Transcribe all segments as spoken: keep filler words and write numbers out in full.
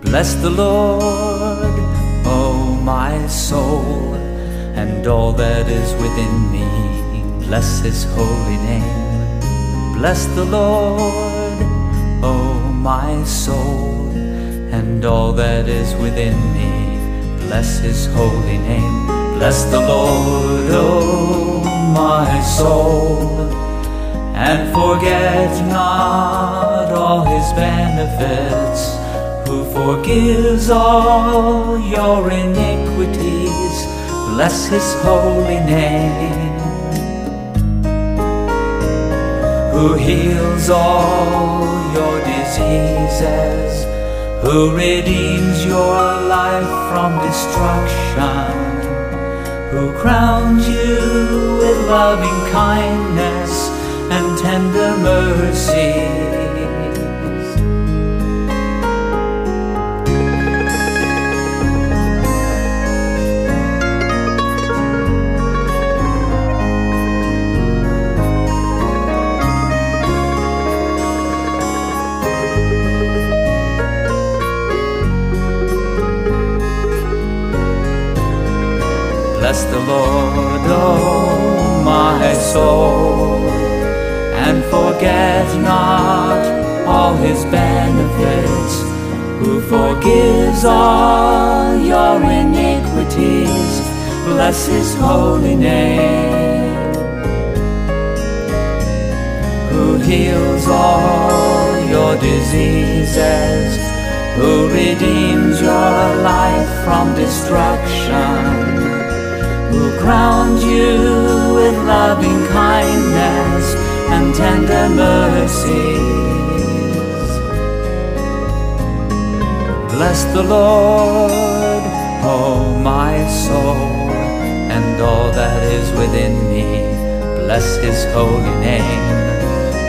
Bless the Lord, oh my soul, and all that is within me. Bless his holy name. Bless the Lord, oh my soul, and all that is within me. Bless his holy name. Bless the Lord, oh my soul, and forget not all his benefits, who forgives all your iniquities. Bless his holy name. Who heals all your diseases, who redeems your life from destruction, who crowns you with loving kindness and tender mercies. Bless the Lord, oh my soul, and forget not all his benefits, who forgives all your iniquities. Bless his holy name. Who heals all your diseases, who redeems your life from destruction, who crowns you with loving kindness and tender mercies. Bless the Lord, oh my soul, and all that is within me. Bless his holy name.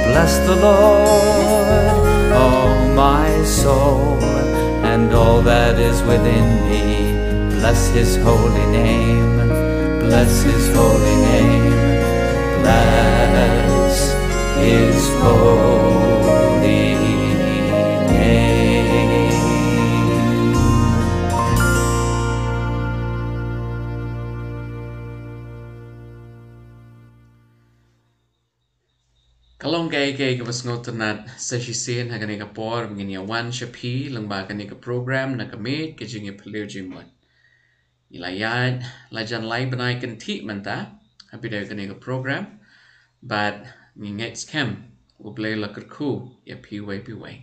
Bless the Lord, oh my soul, and all that is within me. Bless his holy name. Bless his holy name. Bless his holy name. Ka long kaei kaei kaba sngewtynnat sa shisien ha kane ka por ba ngin ïa wan sha phi lyngba kane ka program Na Ka Miej Ka Jingïaphylliew Jingmut. Ngi la ïaid la jan lai bnai kynthih mynta ha phi dei kane ka program, bad ngi ngeit skhem U Blei la kyrkhu ïa phi uwei pa uwei.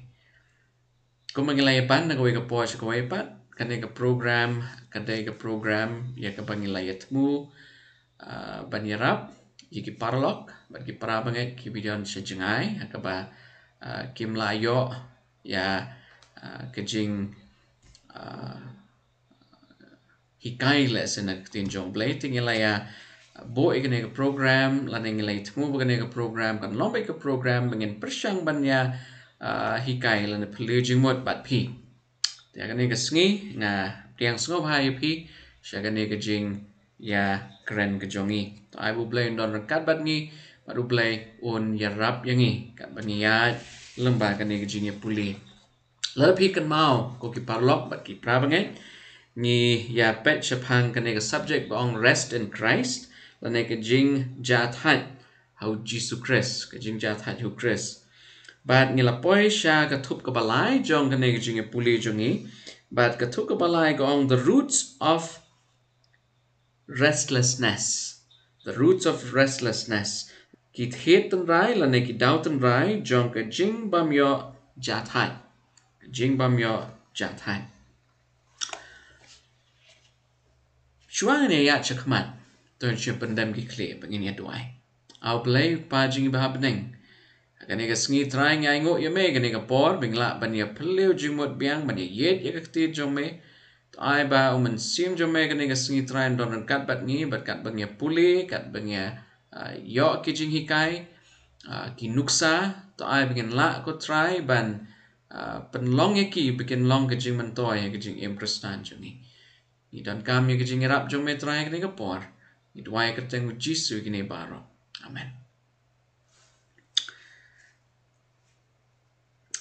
Kumba ngi la ïa pan na kawei ka por sha kawei pat, kane ka program ka dei ka program ïa kaba ngi la ïa thmu, ah, ban ïarap ïa ki paralok bad ki para bangeit kiba don sha jngai ha kaba, ah, kim la ïoh ïa, ah, ka jing, ah, hikai lehse na ka ktien jong U Blei. Te ngi la ïa buh ïa kane ka program lane ngi la ïa thmu ba kane ka program kan long beit ka program ba ngin pyrshang ban ïa, ah, hikai lane phylliew jingmut bad phi. Te ha kane ka sngi nga pdiang sngewbha ïa phi sha kane ka jingïakren ka jong ngi. To ai ba U Blei un don ryngkat bad ngi bad U Blei un ïarap ïa ngi katba ngi ïaid lyngba kane ka jingïapule. Lada phi kynmaw ko ki paralok bad ki para bangeit, ngi ïa peit shaphang kane ka subject ba ong Rest in Christ lane ka jingjahthait ha U Jisu Khrist, ka jingjahthait ha U Khrist. Bad ngi la poi sha ka thup kaba lai jong kane ka jingïapule jong ngi. Bad ka thup kaba lai ka ong The Roots of Restlessness. The Roots of Restlessness. Ki thied tynrai lane ki daw tynrai jong ka jingbym ïoh jahthait. Ka jingbym ïoh jahthait. Shuwa ngin ïa ïaid sha khmat, to ngin shu pyndem ki khlieh bad ngin ïa duwai. A Blei Kpa jong ngi ba ha bneng, ha kane ka sngi Trai ngi ainguh ïa me kane ka por ba ngin lah ban ïa phylliew jingmut biang ban ïa ïeit ïa ka ktien jong me. To ai ba U Mynsiem jong me kane ka sngi Trai un don ryngkat bad ngi bad katba ngi ïa pule, katba ngi ïa, ah, ïoh ki jinghikai, ah, ki nuksa, to ai ba ngin lah ko Trai ban, ah, pynlong ïa ki ba kin long ka jingmyntoi ïa ka jingim Khristan jong ngi. Ngi donkam ïa ka jingïarap jong me Trai ha kane ka por. Ngi duwai ha ka kyrteng U Jisu ïa kine baroh. Amen.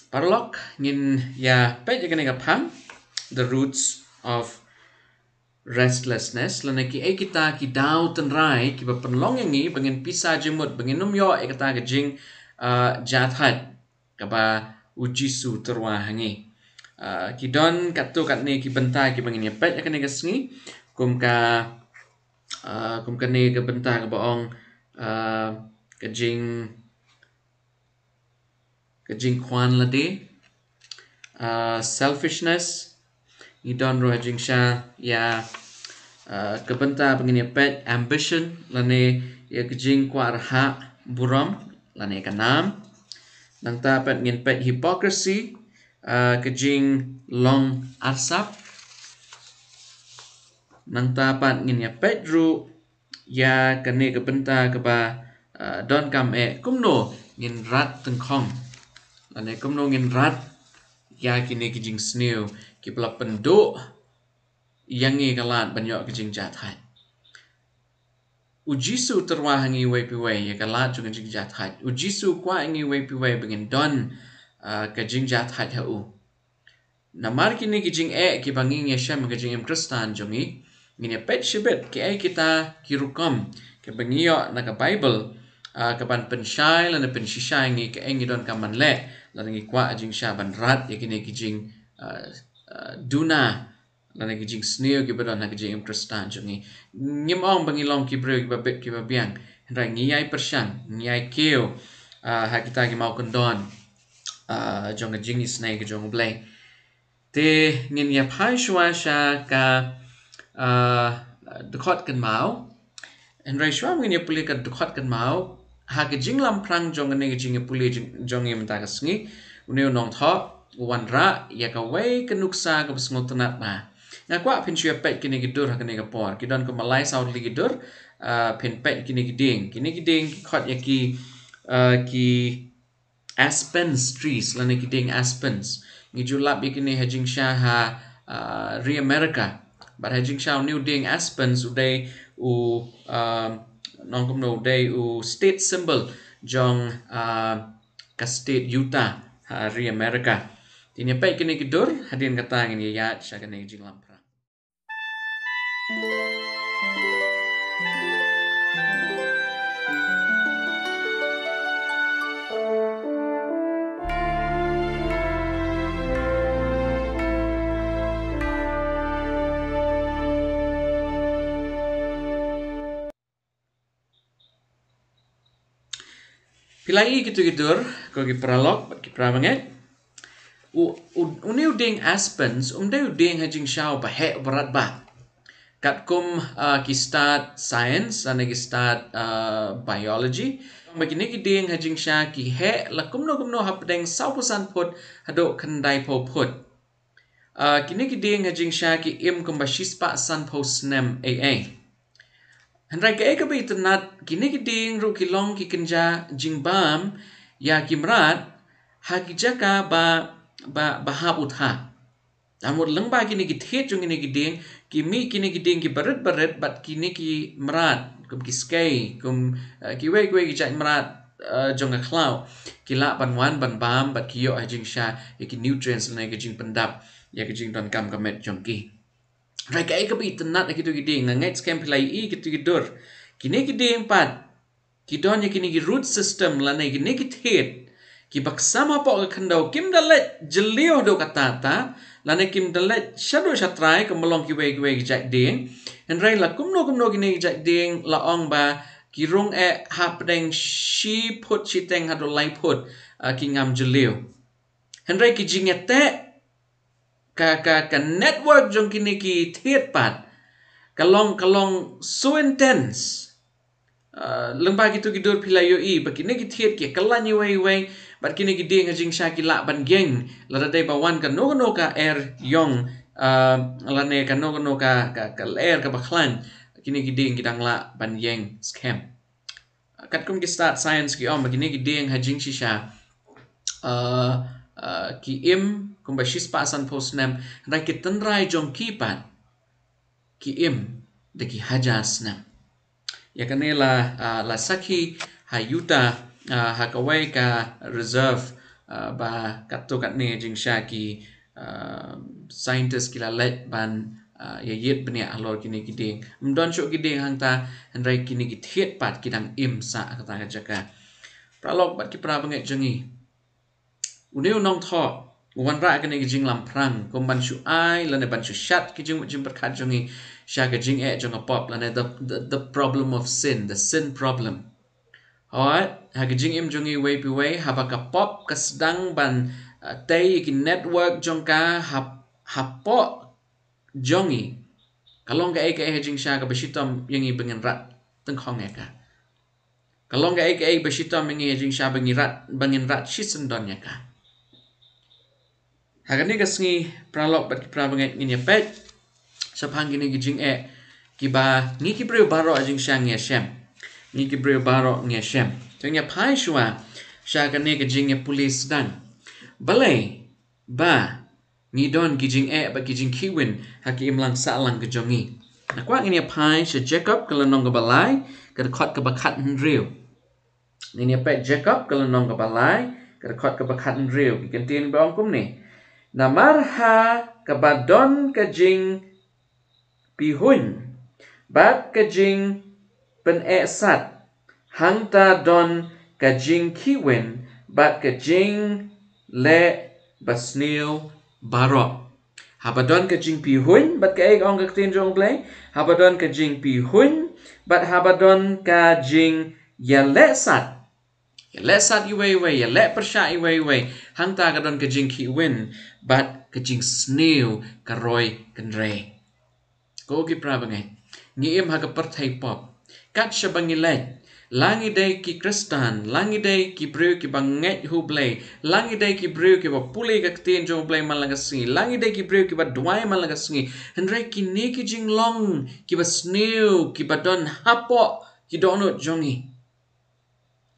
Paralok, ngin ïa peit ïa kane ka phang. the roots of restlessness, lane ki ei kita ki daw tynrai kiba pynlong ïa ngi ba ngin pisa jingmut, ba ngin ym ïoh ïa kata ka jing, ah, jahthait kaba U Jisu u tyrwa ha ngi. Ah, ki don katto katne ki bynta kiba ngin ïa peit ha kane ka sngi, kum ka, ah, kum kane ka bynta kaba ong, ah, ka jing, ka jingkwah lade, ah, selfishness. Ngi don ruh ha jingshisha ïa, ah, ka bynta ba ngin ïa peit ambition, lane ïa ka jingkwah rhah burom, lane ka nam. Nangta pat ngin peit hypocrisy, ah, ka jinglong arsap. Nangta pat ngin ïa peit ruh ïa kane ka bynta kaba, ah, donkam eh, kumno ngin rat tyngkhong, lane kumno ngin rat ïa kine ki jingsniew kiba la pynduh ïa ngi ka lad ban ïoh ka jingjahthait. U Jisu u tyrwa ha ngi iwei pa iwei ïa ka lad jong ka jingjahthait. U Jisu u kwah ïa ngi iwei pa iwei ba ngin don, ah, ka jingjahthait ha u. Namar kine ki jingeh kiba ngi ïa shem ha ka jingim Khristan jong ngi, ngin ïa peit shibit ki ei kita ki rukom kiba ngi ïoh na ka Baibl, ah, kaban pynshai lane pynshisha ïa ngi ka ei ngi donkam ban leh, lane ngi kwah jingshisha ban rat ïa kine ki jing, ah, ah, duna, lane ki jingsniew kiba don ha ka jingim Khristan jong ngi. Ngim ong ba ngi long ki briew kiba bit kiba biang, hynrei ngi ïai pyrshang, ngi ïai kiew, ah, ha kita ki mawkyndon, ah, jong ka jingisynei ka jong U Blei. Te ngin ïa phai shuwa sha ka, ah, dkhot kynmaw. Hynrei shuwa ngin ïa pule ka dkhot kynmaw, ha ka jinglamphrang jong kane ka jingïapule jong, jong ngi mynta ka sngi, une u nongthoh u wanrah ïa kawei ka nuksa kaba sngewtynnat bha. Nga kwah phin shu ïa peit kine ki dur ha kane ka por. Ki don kumba lai saw tylli ki dur, ah, phin peit kine ki dieng. Kine ki dieng ki khot ïa ki, ah, ki aspens trees, lane ki dieng aspens. Ngi ju lap ïa kine ha jingshisha ha, ah, ri America. Bad ha jingshisha une u dieng aspens u dei u, ah, nongkumno, u dei u state symbol jong, ah, ka state Utah ha ri America. Te ngin ïa peit kine ki dur, hadien kata ngin ïa ïaid sha kane ka jinglamphrang. Phi la ïohi kito ki dur, ko ki paralok bad ki parabangeit? U, u, une u dieng aspens um dei u dieng ha jingshisha uba heh uba radbah. Katkum, ah, ki stad science, lane ki stad, ah, biology, ba kine ki dieng ha jingshisha ki heh la kumno kumno hapdeng sawphew san phut haduh khyndaiphew phut. Ah, kine ki dieng ha jingshisha ki im kumba shispah sanphew snem ei ei. Hynrei kaei kaba itynnat, kine ki dieng ruh ki long ki kynja jingbam ïa ki mrad ha ki jaka ba, ba, ba hap u thah. Te mut lyngba kine ki thied jong kine ki dieng, ki mih kine ki dieng kiba rit ba rit bad kine ki mrad, kum ki skei, kum, eh, kiwei kiwei ki jait mrad, eh, jong ka khlaw, ki lah ban wan ban bam bad ki ïoh ha jingshisha ïa ki nutrients lane ka jingpyndap ïa ka jingdonkam ka met jong ki. Hynrei kaei kaba itynnat ha kito ki dieng, nga ngeit skhem phi la ïohi kito ki dur. Kine ki dieng pat ki don ïa kine ki root system lane kine ki thied kiba ksam hapoh ka khyndew, kim da leit jylliew haduh katta katta, lane kim da leit shaduh shatrai kumba long kiwei kiwei ki jait dieng. Hynrei la kumno kumno kine ki jait dieng la ong ba ki rung eh hapdeng shi phut shiteng haduh lai phut, ah, ki ngam jylliew. Hynrei ki jingïateh, ka, ka, ka network jong kine ki thied pat ka long, ka long so intense. Ah, lyngba kito ki dur phi la ïohi ba kine ki thied ki kylla iwei iwei, bad kine ki dieng ha jingshisha ki lah ban ïeng lada dei ba wan kano kano ka er ïong, ah, lane kano kano ka, ka, ka lyer kaba khlaiñ, kine ki dieng ki dang lah ban ïeng skhem. Katkum ki stad science ki ong ba kine ki dieng ha jingshisha, ah, ah, ki im kumba shispah sanphew snem, hynrei ki tynrai jong ki pat ki im da ki hajar snem. Ïa kane la, ah, la sakhi ha Utah, ah, ha kawei ka reserve, ah, ba katto katne jingshisha ki, ah, scientist ki la leit ban, ah, ïa ïit bniah halor kine ki dieng. Ym don shuh ki dieng hangta, hynrei kine ki thied pat ki dang im sah ha kata ka jaka. Paralok bad ki para bangeit jong ngi, une u nongthoh u wanrah kane ka jinglamphrang kum ban shu ai lane ban shu shat ki jingmut jingpyrkhat jong ngi sha ka jingeh jong ka pop lane the, the, the problem of sin, the sin problem. Hooid, ha ka jingim jong ngi iwei pa iwei, haba ka pop ka sdang ban, uh, tei ïa ki network jong ka ha, hapoh jong ngi, ka long kaei kaei ha jingshisha kaba shitom ïa ngi ba ngin rat tyngkhong ïa ka. Ka long kaei kaei ba shitom ïa ngi ha jingshisha ba ngi rat, ba ngin rat shisyndon ïa ka. Ha kane ka sngi, paralok bad ki para bangeit, ngin ïa peit shaphang kine ki jingeh kiba ngi ki briew baroh ha jingshisha ngi ïa shem. Ngi ki briew baroh ngi ïa shem. To ngin ïa phai shuwa sha kane ka jingïapule sdang. Balei ba ngi don ki jingeh bad ki jingkhihwin ha ka imlang sahlang ka jong ngi? Nga kwah ngin ïa phai sha Jakob ka lynnong kaba lai, ka dkhot kaba khathynriew. Ngin ïa peit Jakob ka lynnong kaba lai, ka dkhot kaba khathynriew, ki kyntien ba ong kumne: Namar ha kaba don ka jingpihuiñ bad ka jingpynehsat, hangta don ka jingkhihwin bad ka jingleh basniew baroh. Haba don ka jingpihuiñ bad kaei ka ong ka ktien jong U Blei, haba don ka jingpihuiñ bad haba don ka jingïalehsat, ïalehsat iwei iwei, ïaleh pyrshah iwei iwei, hangta ka don ka jingkhihwin bad ka jingsniew ka roi kynrei. Ko ki para bangeit, ngi im ha ka pyrthei pop. Kat shaba ngi leit, la ngi dei ki Khristan, la ngi dei ki briew kiba ngeit ha U Blei, la ngi dei ki briew kiba pule ka ktien jong U Blei man la ka sngi, la ngi dei ki briew kiba duwai man la ka sngi, hynrei kine ki jinglong kiba sniew kiba don hapoh ki dohnud jong ngi.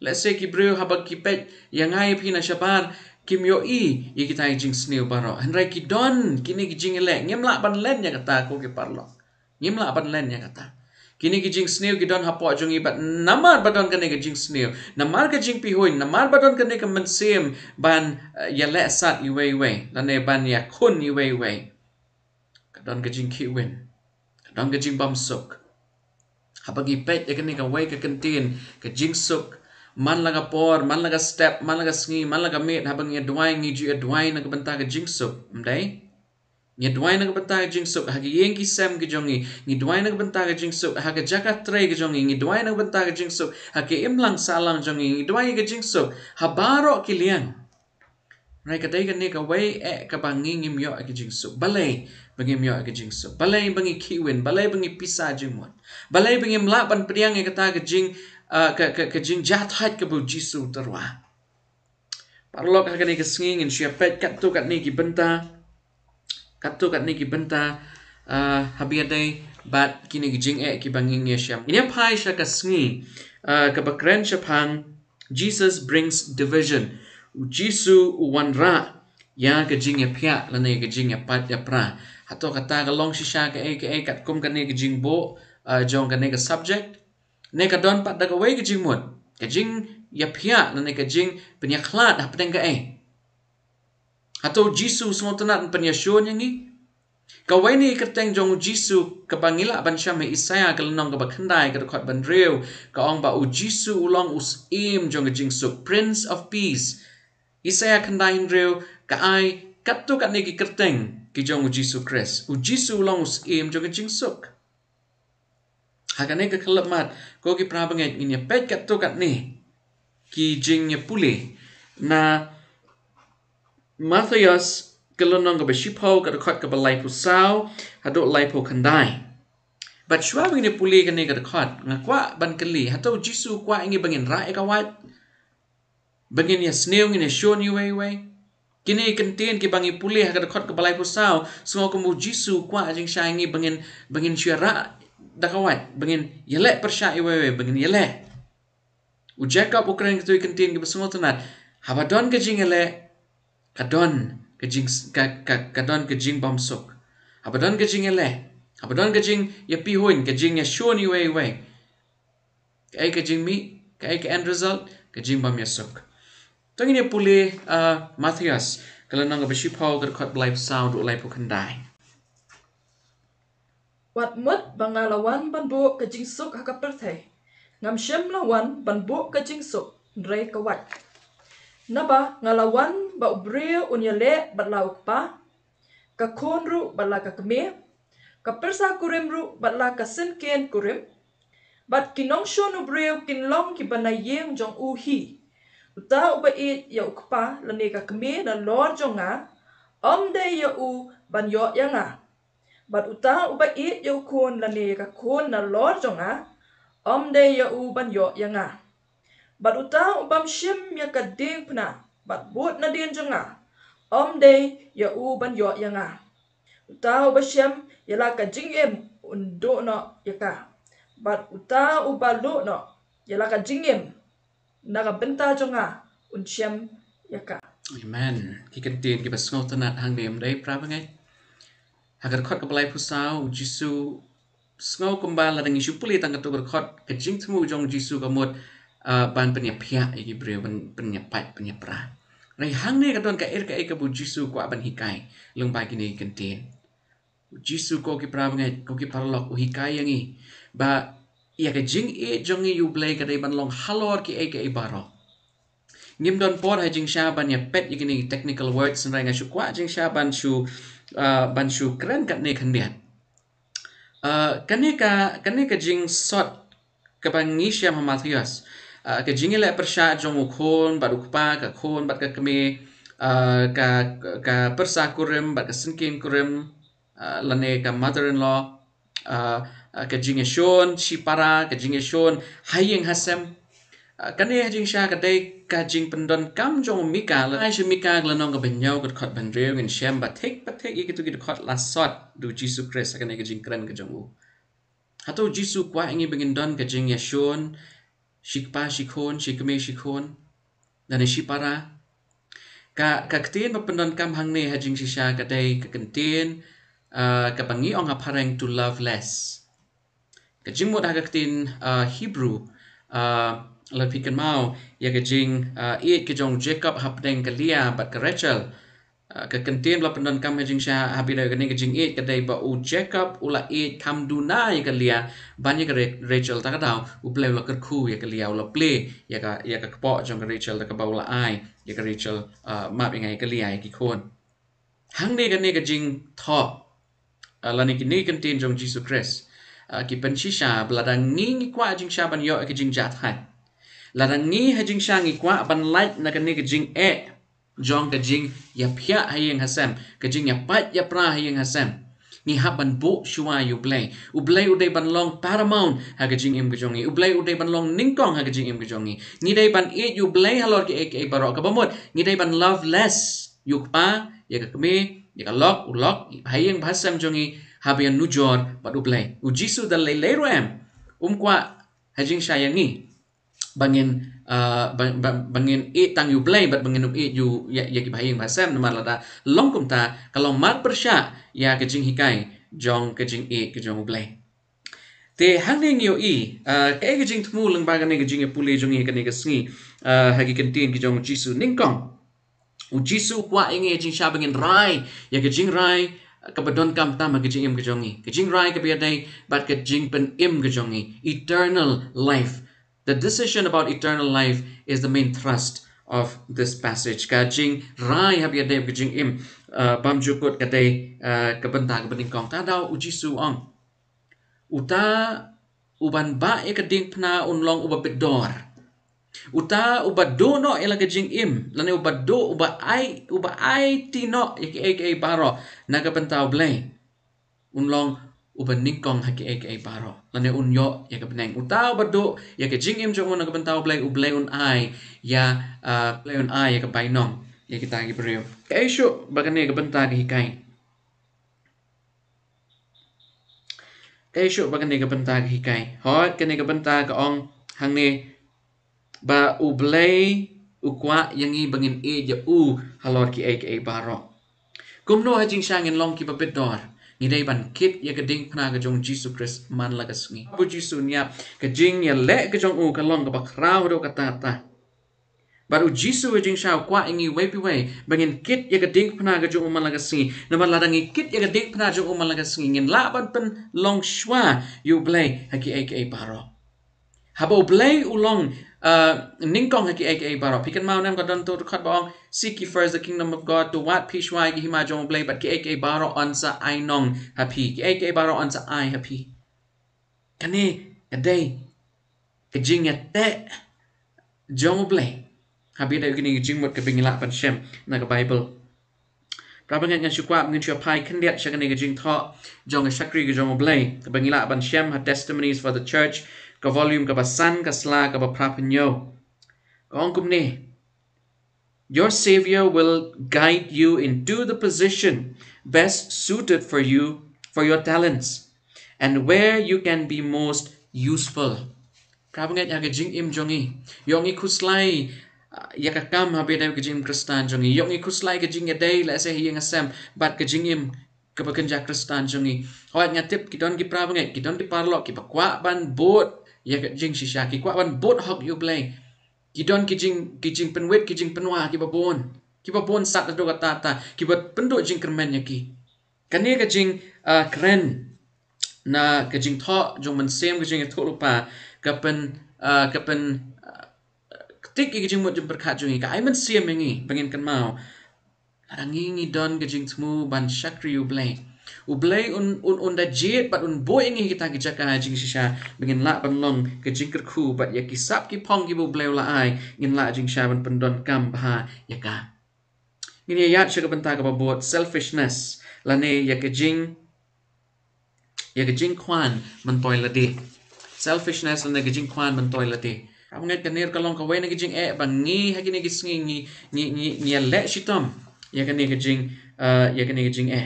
Lehse ki briew haba ki peit ïa nga ïa phi na shabar, kim ïohi ïa kita ki jingsniew baroh. Hynrei ki don kine ki jingïaleh, ngim lah ban len ïa kata ko ki paralok. Ngim lah ban len ïa kata. Kine ki jingsniew ki don hapoh jong ngi bad namar ba don kane ka jingsniew, namar ka jingpihuiñ, namar ba don kane ka mynsiem ban, eh, ïalehsat iwei iwei, lane ban ïakhun iwei iwei, ka don ka jingkhihwin, ka don ka jingbymsuk. Haba ngi peit ïa kane kawei ka kyntien, ka jingsuk, man la ka por, man la ka step, man la ka sngi, man la ka miet, haba ngi ïa duwai, ngi ju ïa duwai na ka bynta ka jingsuk, ym dei? Ngi duwai na ka bynta ka jingsuk ha ki ïing ki sem ki jong ngi, ngi duwai na ka bynta ka jingsuk ha ka jaka trei ka jong ngi, ngi duwai na ka bynta ka jingsuk ha ka imlang sahlang jong ngi, ngi duwai ka jingsuk ha baroh ki liang. Hynrei ka dei kane kawei eh kaba ngi ngim ïoh ïa ka jingsuk. Balei ba ngim ïoh ïa ka jingsuk? Balei ba ngi khihwin? Balei ba ngi pisa jingmut? Balei ba ngim lah ban pdiang ïa kata ka jing, ah, ka, ka, ka jingjahthait kaba U Jisu u tyrwa? Paralok, ha kane ka sngi ngin shu ïa peit katto katne ki bynta, katto katne ki bynta, ah, haba ïadei bad kine ki jingeh kiba ngi ngi ïa shem. Ngin ïa phai sha ka sngi, ah, kaba kren shaphang Jesus brings division. U Jisu u wanrah ïa ka jingïaphiah lane ka jingïapat ïapra. Hato kata ka long shisha kaei kaei katkum kane ka jingbuh, ah, jong kane ka subject? Ne ka don pat da kawei ka jingmut, ka jingïaphiah lane ka jingpynïakhlad hapdeng kaei? Hato U Jisu u sngewtynnat ban pynïashun ïa ngi? Kawei na ki kyrteng jong U Jisu kaba ngi lah ban shem ha Isaïah ka lynnong kaba khyndai ka dkhot ba hynriew, ka ong ba U Jisu u long u syiem jong ka jingsuk, Prince of Peace. Isaïah khyndai hynriew ka ai katto katne ki kyrteng ki jong U Jisu Khrist. U Jisu u long u syiem jong ka jingsuk. Ha kane ka khyllipmat, ko ki para bangeit, ngin ïa peit katto katne ki jingïapule na Mathaios ka lynnong kaba shiphew ka dkhot kaba laiphew saw haduh laiphew khyndai. Bad shuwa ba ngin ïa pule kane ka dkhot, nga kwah ban kylli, hato U Jisu u kwah ïa ngi ba ngin rah ïa ka wait? Ba ngin ïa sniew, ngin ïa shun iwei iwei? Kine ki kyntien kiba ngi pule ha ka dkhot kaba laiphew saw, sngew kum U Jisu u kwah jingshisha ïa ngi ba ngin, ba ngin shu ïa rah da ka wait, ba ngin ïaleh pyrshah iwei iwei, ba ngin ïaleh. U Jakob u kren katto ki kyntien kiba sngewtynnat. Haba don ka jingïaleh, ka don ka jing, ka, ka, ka don ka jingbymsuk. Haba don ka jingïaleh, haba don ka jingïapihuiñ, ka jingïashun iwei iwei, kaei ka jingmih, kaei ka end result? Ka jingbymïasuk. To ngin ïa pule, ah, Mathaios Ka lynnong kaba shiphew, ka dkhot ba laiphew saw haduh laiphew khyndai. Wat mut ba nga la wan ban buh ka jingsuk ha ka pyrthei. Ngam shym la wan ban buh ka jingsuk, hynrei ka wait. Naba nga la wan ba u briew un ïaleh bad la u kpa, ka khun ruh bad la ka kmie, ka pyrsa kurim ruh bad la ka syngkien kurim. Bad ki nongshun u briew kin long kiba na ïing jong u hi. Uta uba ïeit ïa u kpa lane ka kmie nalor jong nga, ym dei ïa u ban ïoh ïa nga. Bad uta uba ïeit ïa u khun lane ïa ka khun nalor jong nga, ym dei ïa u ban ïoh ïa nga. Bad uta u bym shim ïa ka diengphna bad bud nadien jong nga, ym dei ïa u ban ïoh ïa nga. Uta uba shem ïa la ka jingim un duh noh ïa ka. Bad uta uba luh noh ïa la ka jingim na ka bynta jong nga un shem ïa ka. Amen. Ki kyntien kiba sngewtynnat hangne, ym dei para bangeit? Ha ka dkhot kaba laiphew saw, u Jisu, sngew kumba lada ngi shu pule tang katto ka dkhot, ka jingthmu jong u Jisu ka mut, ah, ban pynïaphiah ïa ki briew, ban pynïapait, pynïapra. Hynrei hangne ka don kaei kaei kaba u Jisu u kwah ban hikai lyngba kine ki kyntien. U Jisu, ko ki para bangeit, ko ki paralok, u hikai ïa ngi ba ïa ka jingïeit jong ngi ïa u Blei ka dei ban long halor kiei kiei baroh. Ngim don por ha jingshisha ban ïa peit ïa kine ki technical words, hynrei nga shu kwah jingshisha ban shu, ah, ban shu kren katne khyndiat. Ah, kane ka, kane ka jingsot kaba ngi shem ha Mathaios. Ah, ka jingïaleh pyrshah jong u khun bad u kpa, ka khun bad ka kmie, ah, ka, ka pyrsa kurim bad ka syngkien kurim, ah, lane ka mother-in-law, ah, ah, ka jingïashun shipara, ka jingïashun ha ïing ha sem. Ah, kane ha jingshisha ka dei ka jingpyndonkam jong u Mika, la ai sha Mika ka lynnong kaba hynñiew ka dkhot ba hynriew, ngin shem ba thik ba thik ïa kito ki dkhot la sot da u Jisu Khrist ha kane ka jingkren ka jong u. Hato u Jisu u kwah ïa ngi ba ngin don ka jingïashun shi kpa shi khun, shi kmie shi khun, lane shipara? Ka, ka ktien ba pyndonkam hangne ha jingshisha ka dei ka kyntien, ah, kaba ngi ong ha phareng to love less. Ka jingmut ha ka ktien, ah, Hebrew, ah, lada phi kynmaw ïa ka jing, ah, ïeit ka jong u Jacob hapdeng ka Leah bad ka Rachel. Ah, ka kyntien ba la pyndonkam ha jingshisha ha phi da kane ka jingïeit ka dei ba u Jacob u la ïeit kham duna ïa ka Leah ban ïa ka Ra-, Rachel. Ta ka daw u Blei u la kyrkhu ïa ka Leah, u la plie ïa ka, ïa ka kpoh jong ka Rachel da kaba u la ai ïa ka Rachel, ah, map ïa nga ïa ka Leah ïa ki khun. Hangne kane ka jingthoh, ah, lane kine ki kyntien jong u Jisu Khrist, ah, ki pynshisha ba lada ngi ngi kwah jingshisha ban ïoh ïa ka jingjahthait, lada ngi ha jingshisha ngi kwah ban lait na kane ka jingeh jong ka jingïaphiah ha ïing ha sem, ka jingïapait ïapra ha ïing ha sem, ngi hap ban buh shuwa ïa u Blei. U Blei u dei ban long paramount ha ka jingim ka jong ngi. U Blei u dei ban long nyngkong ha ka jingim ka jong ngi. Ngi dei ban ïeit ïa u Blei halor kiei kiei baroh. Kaba mut ngi dei ban love less ïa u kpa, ïa ka kmie, ïa ka lok, u lok, ha ïing ha sem jong ngi, hap ban nujor bad u Blei. U Jisu da lei lei ruh em, um kwah ha jingshisha ïa ngi ba ngin, ah, ba, ba, ba ngin ïeit tang ïa u Blei bad ba ngin ym ïeit ïa u, ïa, ïa ki bahaïing bahasem, namar lada long kumta ka long marpyrshah ïa ka jinghikai jong ka jingïeit ka jong u Blei. Te hangne ngi ïohi, ah, kaei ka jingthmu lyngba kane ka jingïapule jong ngi kane ka sngi, ah, ha ki kyntien ki jong u Jisu. Nyngkong, u Jisu u kwah ïa ngi ha jingshisha ba ngin rai ïa ka jingrai kaba donkam tam ha ka jingim ka jong ngi, ka jingrai kaba ïadei bad ka jingpynim ka jong ngi, eternal life. The decision about eternal life is the main thrust of this passage. Ka jingrai haba ïadei bad ka jingim, uh, bymjukut ka dei, uh, ka bynta kaba nyngkong. Ta daw u Jisu u ong, uta uban bah ïa ka diengphna un long uba bit dor. Uta uba duh noh ïa la ka jingim, lane uba duh, uba ai, uba aiti noh ïa kiei kiei baroh na ka bynta u Blei, un long uba nyngkong ha kiei kiei baroh, lane un ïoh ïa ka bneng. Uta uba duh ïa ka jingim jong u na ka bynta u Blei, u Blei un ai ïa, ah, Blei un ai ïa ka bainong ïa kita ki briew. Kaei shuh ba kane ka bynta ka hikai? Kaei shuh ba kane ka bynta ka hikai? Hooid, kane ka bynta ka ong hangne ba u Blei u kwah ïa ngi ba ngin ïeit ïa u halor kiei kiei baroh. Kumno ha jingshisha ngin long kiba bit dor? Ngi dei ban kit ïa ka diengphna ka jong u Jisu Khrist man la ka sngi. Haba u Jisu un ïap, ka jingïaleh ka jong u ka long kaba khraw haduh katta katta. Bad u Jisu ha jingshisha u kwah ïa ngi iwei pa iwei ba ngin kit ïa ka diengphna ka jong u man la ka sngi. Namar lada ngi kit ïa ka diengphna jong u man la ka sngi, ngin lah ban pynlong shuwa ïa u Blei ha kiei kiei baroh. Haba u Blei u long, uh, nyngkong ha kiei kiei baroh. Phi kynmaw ne em ka don to dkhot ba ong, "Seek ye first the kingdom of God," to wad phi shuwa ïa ka hima jong u Blei, bad kiei kiei baroh yn sa ai nong ha phi. Kiei kiei baroh yn sa ai ha phi. Kane ka dei ka jingïateh jong u Blei. Haba ïadei kine ki jingmut kaba ngi lah ban shem na ka Bible. Para bangeit, ngan shu kwah ngin shu phai khyndiat sha kane ka jingthoh jong ka shakri ka jong u Blei kaba ngi lah ban shem ha Testimonies for the Church, ka volume kaba san, ka sla kaba phra phew hynñiew. Ka ong kumne: "Your Savior will guide you into the position best suited for you, for your talents, and where you can be most useful." Para bangeit, ha ka jingim jong ngi, ïoh ngi khuslai, uh, ïa ka kam haba ïadei ka jingim Khristan jong ngi. Ïoh ngi khuslai ka jingïadei lehse ha ïing ha sem bad ka jingim kaba kynja Khristan jong ngi. Hooid, nga tip ki don ki para bangeit, ki don ki paralok kiba kwah ban bud ïa ka jingshisha, ki kwah ban bud hok ïa u Blei. Ki don ki jing, ki jingpynwit, ki jingpynwah kiba bun, kiba bun sat haduh katta katta, kiba pynduh jingkyrmen ïa ki. Kane ka jing, uh, kren na ka jingthoh jong u Mynsiem, ka jingïathuhlypa, ka pyn, uh, ka pyn, uh, ktik ïa ka jingmut jingpyrkhat jong ngi, ka ai mynsiem ïa ngi ba ngin kynmaw, lada ngi, ngi don ka jingthmu ban shakri u Blei, u Blei un, un, un da jied bad un buh ïa ngi kita ki jaka ha jingshisha ba ngin lah ban long ka jingkyrkhu bad ïa ki sap ki phong kiba u Blei u la ai, ngin lah jingshisha ban pyndonkam bha ïa ka. Ngin ïa ïaid sha ka bynta kaba bud, selfishness, lane ïa ka jing, ïa ka jingkwah myntoi lade. Selfishness lane ka jingkwah myntoi lade. Para bangeit, kane ka long kawei na ka jingeh ba ngi ha kine ki sngi ngi, ngi, ngi, ngi ïaleh shitom ïa kane ka jing, uh, ïa kane ka jingeh.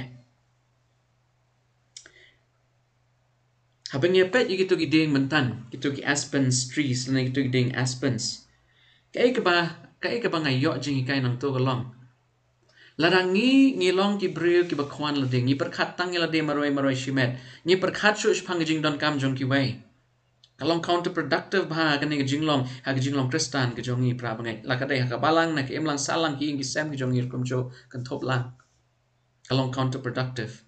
Haba ngi ïa peit ïa kito ki dieng myntan, kito ki aspen trees, lane kito ki dieng aspens, kaei kaba, kaei kaba nga ïoh jinghikai nangto ka long, lada ngi, ngi long ki briew kiba kwah lade, ngi pyrkhat tang ïa lade marwei marwei shimet, ngi pyrkhat shuh shaphang ka jingdonkam jong kiwei, ka long counterproductive bha kane ka jinglong ha ka jinglong Khristan ka jong ngi, para bangeit. La ka dei ha ka balang, na ka imlang sahlang, ki ïing ki sem ki jong ngi, kumjuh kynthup lang, ka long counterproductive.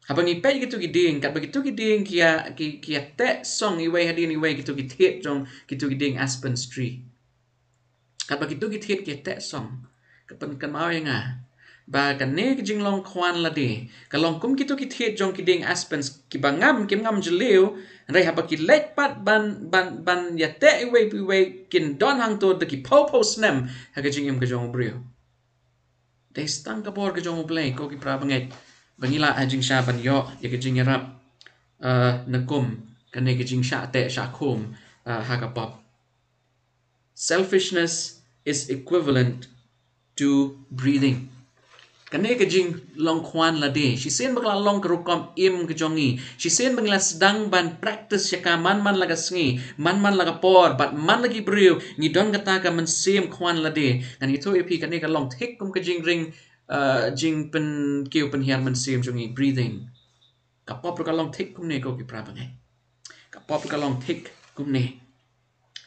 Haba ngi peit kito ki dieng, katba kito ki dieng ki ïa, ki, ki ïa teh song iwei hadien iwei, kito ki thied jong kito ki dieng aspens tree, katba kito ki thied ki ïa teh song, ka pynkynmaw ïa nga ba kane ka jinglong kwah lade ka long kum kito ki thied jong ki dieng aspens, kiba ngam, kim ngam jylliew, hynrei haba ki leit pat ban, ban, ban ïa teh iwei pa iwei, kin don hangto da ki phew phew snem ha ka jingim ka jong u briew. Dei tang ka bor ka jong u Blei, ko ki para bangeit, ba ngi lah ha jingshisha ban ïoh ïa ka jingïarap, uh, na kum kane ka jingshah teh shah khum, uh, ha ka pop. Selfishness is equivalent to breathing. Kane ka jinglong kwah lade, shisien ba ka la long ka rukom im ka jong ngi, shisien ba ngi la sdang ban practice ïa ka man man la ka sngi, man man la ka por, bad man la ki briew, ngi don kata ka mynsiem kwah lade. Ngan ïathuh ïa phi, kane ka long thik kum ka jingring, uh, jingpynkiew pynhiar mynsiem jong ngi, breathing. Ka pop ruh ka long thik kumne, ko ki para bangeit. Ka pop ruh ka long thik kumne.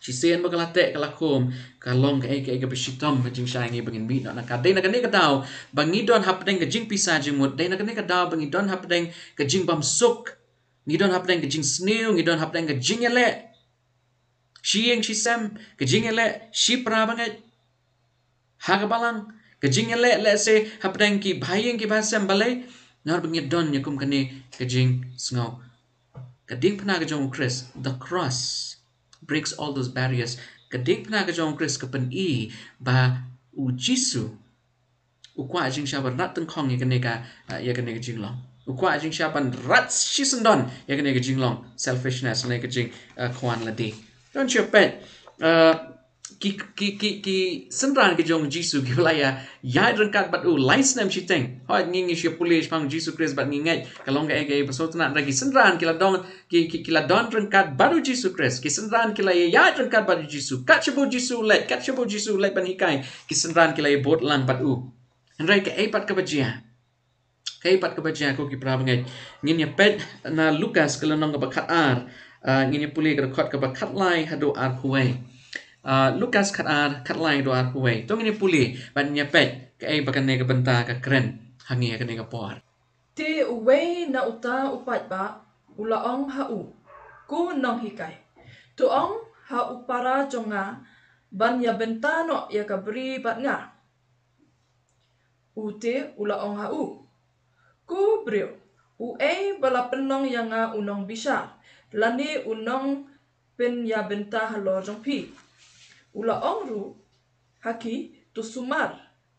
Shisien ba ka la teh, ka la khum, ka long kaei kaei kaba shitom ha jingshisha ïa ngi ba ngin mih noh na ka. Dei na kane ka daw ba ngi don hapdeng ka jingpisa jingmut, dei na kane ka daw ba ngi don hapdeng ka jingbymsuk, ngi don hapdeng ka jingsniew, ngi don hapdeng ka jingïaleh shi ïing shi sem, ka jingïaleh shi para bangeit ha ka balang, ka jingïaleh lehse hapdeng ki bahaïing ki bahasem. Balei? Namar ba ngi don ïa kum kane ka jingsngew. Ka diengphna ka jong u Khrist, the cross breaks all those barriers. Ka diengphna ka jong u Khrist ka pyni ba u Jisu u kwah jingshisha ban rat tyngkhong ïa kane ka, uh, ïa kane ka jinglong. U kwah jingshisha ban rat shisyndon ïa kane ka jinglong selfishness, ne ka jing, uh, kwah lade. Don shu peit, uh, ki, ki, ki, ki synran ki jong u Jisu kiba la ïa ïaid ryngkat bad u lai snem shiteng. Hooid, ngi, ngi shu pule shaphang u Jisu Khrist bad ngi ngeit ka long kaei kaei ba sngewtynnat, hynrei ki synran ki la don, ki, ki, ki la don ryngkat bad u Jisu Khrist. Ki synran ki la ïa ïaid ryngkat bad u Jisu. Kat shaba u Jisu u leit, kat shaba u Jisu u leit ban hikai, ki synran ki la ïa bud lang bad u. Hynrei kaei pat kaba jia? Kaei pat kaba jia, ko ki para bangeit? Ngin ïa peit na Lukas ka lynnong kaba khatar, uh, ngin ïa pule ka dkhot kaba khatlai haduh arphew wei. Ah, Lukas khat ar, khat lai haduh arphew wei. To ngin ïa pule bad ngin ïa peit kaei ba kane ka bynta ka kren ha ngi ha kane ka por. Te uwei na uta u paidbah u la ong ha u, Ko nonghikai, to ong ha u para jong nga ban ïa bynta noh ïa ka bri bad nga. U te u la ong ha u, Ko briew, uei ba la pynlong ïa nga u nongbishar lane u nongpynïabynta halor jong phi? U la ong ruh ha ki, To sumar,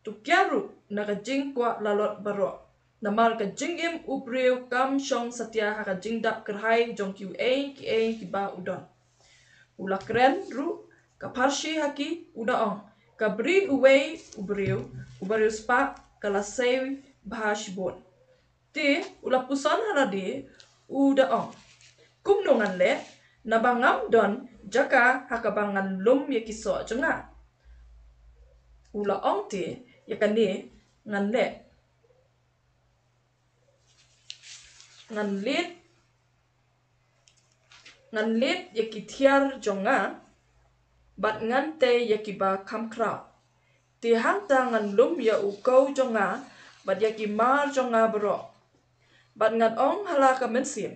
to kiar ruh na ka jingkwah lalot baroh. Namar ka jingim u briew kam shong satia ha ka jingdap kyrhai jong kiei kiei kiba u don. U la kren ruh ka pharshi ha ki, u da ong, Ka bri uwei u briew uba riewspah ka la sei bha shibun. Te u la puson ha lade, u da ong, Kumno ngan leh, naba ngam don jaka ha kaba ngan lum ïa ki soh jong nga? U la ong te, Ïa kane ngan leh, ngan leit, ngan leit ïa ki thiar jong nga bad ngan tei ïa kiba kham khraw. Te hangta ngan lum ïa u kew jong nga bad ïa ki mar jong nga baroh. Bad ngan ong ha la ka mynsiem,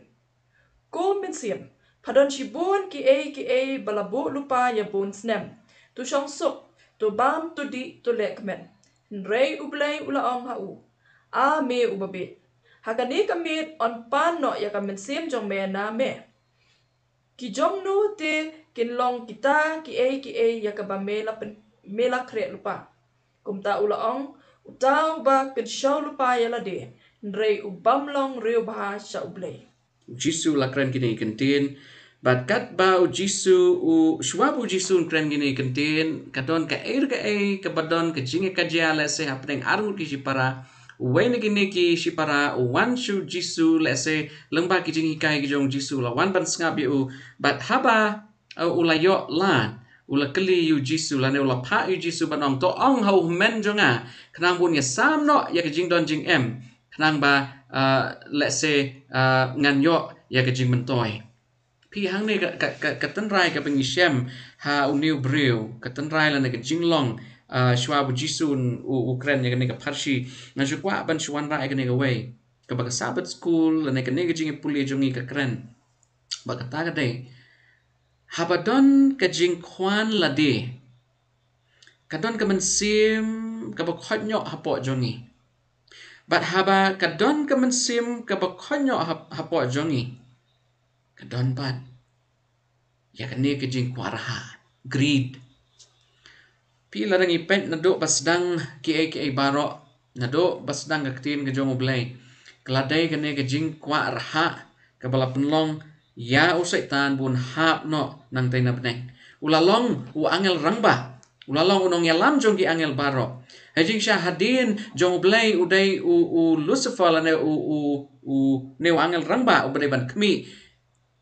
Ko mynsiem, pha don shibun kiei kiei ba la buh lypa ïa bun snem. To shong suk, to bam, to dih, to leh kmen. Hynrei U Blei u la ong ha u, A me uba bieit, ha kane ka miet yn pan noh ïa ka mynsiem jong me na me. Ki jong no te kin long kita kiei kiei ïa kaba me la pyn-, me la khreh lypa? Kumta u la ong, Uta uba kynshew lypa ïa lade, hynrei u bym long riewbha sha U Blei. U Jisu u la kren kine ki kyntien. Bad katba u Jisu u, shuwa ba u Jisu un kren kine ki kyntien, ka don kaei re kaei kaba don ka jingïakajia lehse hapdeng arngut ki shipara. Uwei na kine ki shipara u wan sha u Jisu lehse lyngba ki jinghikai ki jong u Jisu, u la wan ban sngap ïa u. Bad haba, uh, u la ïoh lad, u la kylli ïa u Jisu lane u la phah ïa u Jisu ban ong, To ong ha u hynmen jong nga khnang ba un ïasam noh ïa ka jingdon jingem, khnang ba, uh, lehse, uh, ngan ïoh ïa ka jingmyntoi. Phi, hangne ka, ka, ka, ka tynrai kaba ngi shem ha une u briew, ka tynrai lane ka jinglong, uh, shuwa ba u Jisu un, u, u kren ïa kane ka pharshi. Nga shu kwah ban shu wanrah ïa kane kawei kaba ka Sabbath School lane kane ka jingïapule jong ngi ka kren. Bad kata ka dei, haba don ka jingkwah lade, ka don ka mynsiem kaba khoit noh hapoh jong ngi. Bad haba ka don ka mynsiem kaba khoit noh hap-, hapoh jong ngi, ka don pat ïa kane ka jingkwah rhah, greed. Phi, lada ngi peit naduh ba sdang kiei kiei baroh, naduh ba sdang ka ktien ka jong U Blei, ka la dei kane ka jingkwah rhah kaba la pynlong ïa u Soitan ba un hap noh nangtei na bneng. U la long u angel rangbah, u la long u nongïalam jong ki angel baroh. Ha jingshisha hadien jong U Blei u dei u, u Lucifer lane u, u, une u angel rangbah uba dei ban khmih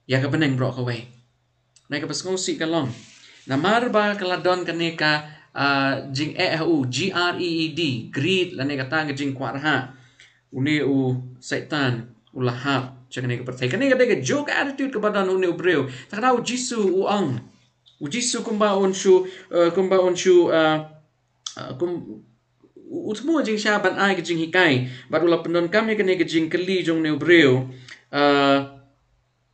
ïa ka bneng baroh kawei. Nai kaba sngewsih ka long, namar ba ka la don kane ka, ah, jingeh ha u, G R E E D, greed, lane kata ka jingkwah rhah, une u Soitan u la hap sha kane ka pyrthei. Kane ka dei ka juh ka attitude kaba don une u briew. Te kata u Jisu u ong, u Jisu kumba un shu, eh, kumba un shu, eh, eh, kum, u, u thmu jingshisha ban ai ka jinghikai bad u la pyndonkam ïa kane ka jingkylli jong une u briew. Eh,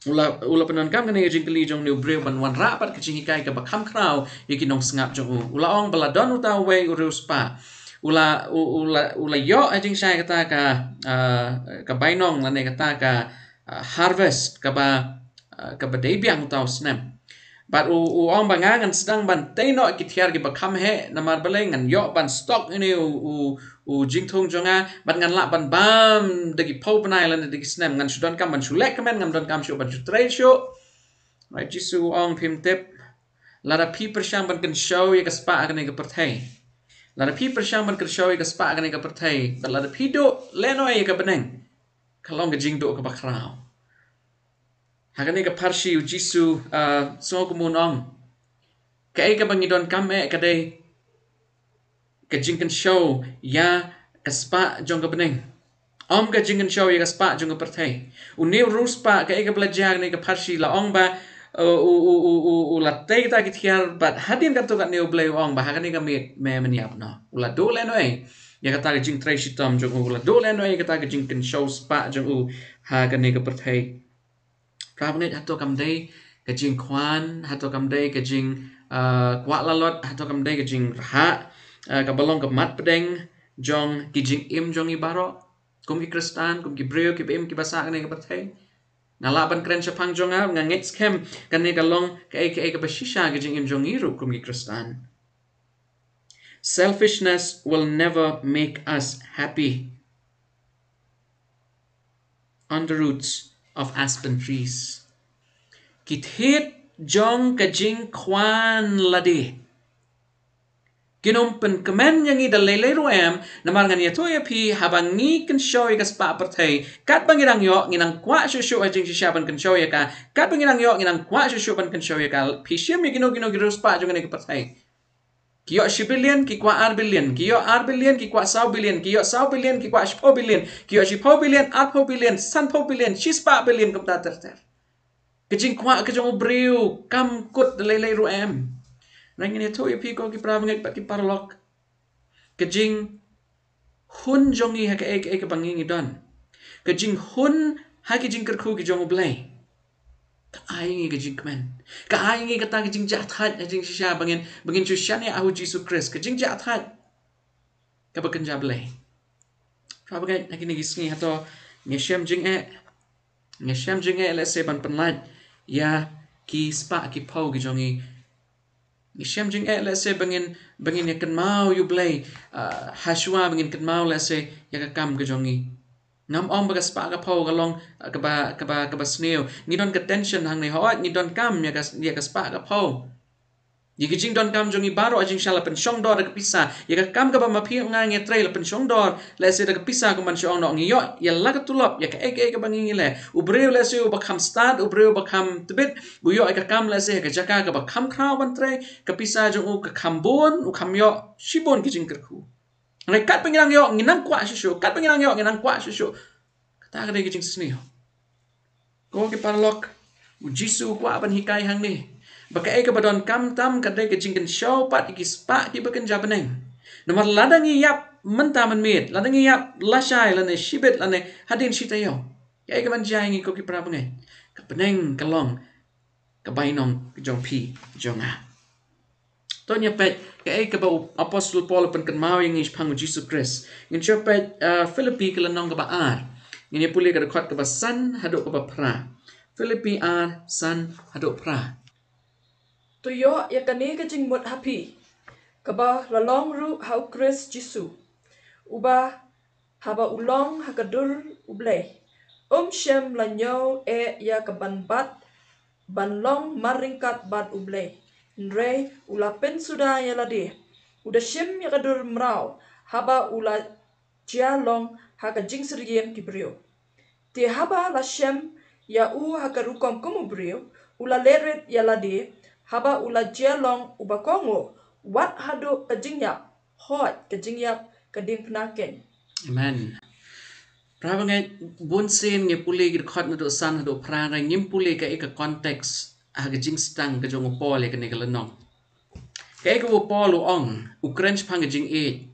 u la, u la pyndonkam kane ka jingkylli jong une u briew ban wanrah pat ka jinghikai kaba kham khraw ïa ki nongsngap jong u. U la ong ba la don uta uwei u riewspah. U la, u, u la, u la ïoh ha jingshisha kata ka, ah, ka bainong lane kata ka, ah, harvest kaba, ah, kaba dei biang uta u snem. Bad u, u ong ba nga ngan sdang ban tei noh ki thiar kiba kham heh, namar balei, ngan ïoh ban stock ïa une u, u, u jingthung jong nga, bad ngan lah ban bam da ki phew bnai lane da ki snem, ngan shu donkam ban shu leh kmen, ngam donkam shuh ban shu trei shuh. Right, Jisu u ong, phim tip, lada phi pyrshang ban kynshew ïa ka spah ha kane ka pyrthei, lada phi pyrshang ban kynshew ïa ka spah ha kane ka pyrthei, bad lada phi duh lehnoh ïa ka bneng, ka long ka jingduh kaba khraw. Ha kane ka pharshi u Jisu, ah, sngewkmen u ong, kaei kaba ngi donkam eh ka dei ka jingkynshew ïa ka spah jong ka bneng, ym ka jingkynshew ïa ka spah jong ka pyrthei. Une u riewspah, kaei kaba la jia ha kane ka pharshi, la ong ba u, u, u, u, u la tei kata ki thiar, bad hadien katto katne U Blei u ong ba ha kane ka miet me men ïap noh. U la duh lehnohei ïa kata ka jingtrei shitom jong u, u la duh lehnohei ïa kata ka jingkynshew spah jong u ha kane ka pyrthei. Para bangeit, hato kam dei ka jingkwah, hato kam dei ka jing, uh, kwah lalot, hato kam dei ka jingrhah, uh, kaba long ka mat pdeng jong ki jingim jong ngi baroh kum ki Khristan, kum ki briew kiba im kiba sah ha kane ka pyrthei? Nga lah ban kren shaphang jong nga, nga ngeit skhem kane ka long kaei kaei kaba shisha ka jingim jong ngi ruh kum ki Khristan. Selfishness will never make us happy. On the roots of aspen trees. Ki thied jong ka jingkwah lade kin ym pynkmen ïa ngi da lei lei ruh em, namar ngan ïathuh ïa phi, haba ngi kynshew ïa ka spah pyrthei, katba ngi dang ïoh ngi nang kwah shuh shuh ha jingshisha ban kynshew ïa ka, katba ngi dang ïoh ngi nang kwah shuh shuh ban kynshew ïa ka. Phi shim ïa kino kino ki riewspah jong kane ka pyrthei. Ki ïoh shi billion, ki kwah ar billion, ki ïoh ar billion, ki kwah saw billion, ki ïoh saw billion, ki kwah shiphew billion, ki ïoh shiphew billion, arphew billion, sanphew billion, shispah billion, kumta ter ter. Ka jingkwah ka jong u briew kam kut da lei lei ruh em. Ngan ïathuh ïa phi ko ki para bangeit bad ki paralok, ka jinghun jong ngi ha kaei kaei kaba ngi ngi don, ka jinghun ha ki jingkyrkhu ki jong U Blei, ka ai ngi ka jingkmen, ka ai ngi kata ka jingjahthait ha jingshisha ba ngin, ba ngin shu shaniah ha U Jisu Khrist, ka jingjahthait kaba kynja Blei. Para bangeit, ha kine ki sngi hato ngi shem jingeh, ngi shem jingeh lehse ban pynlait ïa ki spah ki phew ki jong ngi? Ngi shem jingeh lehse ba ngin, ba ngin ïa kynmaw ïa U Blei, ah, ha shuwa ba ngin kynmaw lehse ïa ka kam ka jong ngi? Ngam ong ba ka spah ka phew ka long, ah, kaba, kaba, kaba sniew. Ngi don ka tension hangne, hooid ngi donkam ïa ka, ïa ka spah ka phew. Ïa ki jingdonkam jong ngi baroh ha jingshisha la pynshongdor da ka pisa. Ïa ka kam kaba ma phi ma nga ngi trei la pynshongdor lehse da ka pisa, kumban shu ong noh, ngi ïoh ïa la ka tulop ïa kaei kaei kaba ngi ngi leh. U briew lehse uba kham stad, u briew uba kham tbit, u ïoh ïa ka kam lehse ha ka jaka kaba kham khraw ban trei, ka pisa jong u ka kham bun, u kham ïoh shibun ki jingkyrkhu. Hynrei katba ngi nang ïoh ngi nang kwah shuh shuh, katba ngi nang ïoh ngi nang kwah shuh shuh. Kata ka dei ka jingsniew. Ko ki paralok, U Jisu u kwah ban hikai hangne ba kaei kaba donkam tam ka dei ka jingkynshew pat ïa ki spah kiba kynja bneng. Namar lada ngi ïap mynta mynmiet, lada ngi ïap lashai lane shibit lane hadien shi taïew, kaei kaban jia ïa ngi ko ki para bangeit? Ka bneng ka long ka bainong jong phi jong nga. To ngin ïa peit kaei kaba u Apostol Paul u pynkynmaw ïa ngi shaphang U Jisu Khrist. Ngin shu peit, uh, Philippi ka lynnong kaba ar. Ngin ïa pule ka dkhot kaba san haduh kaba phra. Philippi ar, san haduh phra. To ïoh ïa kane ka jingmut ha phi, kaba la long ruh ha U Khrist Jisu, uba haba u long ha ka dur U Blei, um shym la ñiew eh ïa ka ban bat ban long marryngkat bad U Blei. Hynrei u la pynsuda ïa lade, u da shim ïa ka dur mraw, haba u la jia long ha ka jingsyriem ki briew. Te haba la shem ïa u ha ka rukom kum u briew, u la lehrit ïa lade, haba u la jia long uba kohnguh, wat haduh ka jingïap, hooid ka jingïap ka diengphna keiñ. Amen. Para bangeit, bunsien ngi pule ki dkhot naduh san haduh phra, hynrei ngim pule kaei ka context ha ka jingstad ka jong u Paul ïa kane ka lynnong. Kaei kaba u Paul u ong, u kren shaphang ka jingïeit.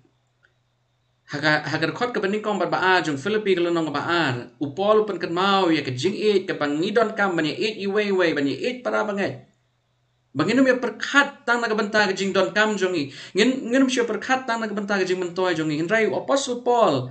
Ha ka, ha ka dkhot kaba nyngkong bad ba ar jong Philippi ka lynnong kaba ar, u Paul u pynkynmaw ïa ka jingïeit kaba ngi donkam ban ïa ïeit iwei iwei, ban ïa ïeit para bangeit. Ba ngin ym ïa pyrkhat tang na ka bynta ka jingdonkam jong ngi. Ngin, ngin ym shu pyrkhat tang na ka bynta ka jingmyntoi jong ngi. Hynrei u Apostol Paul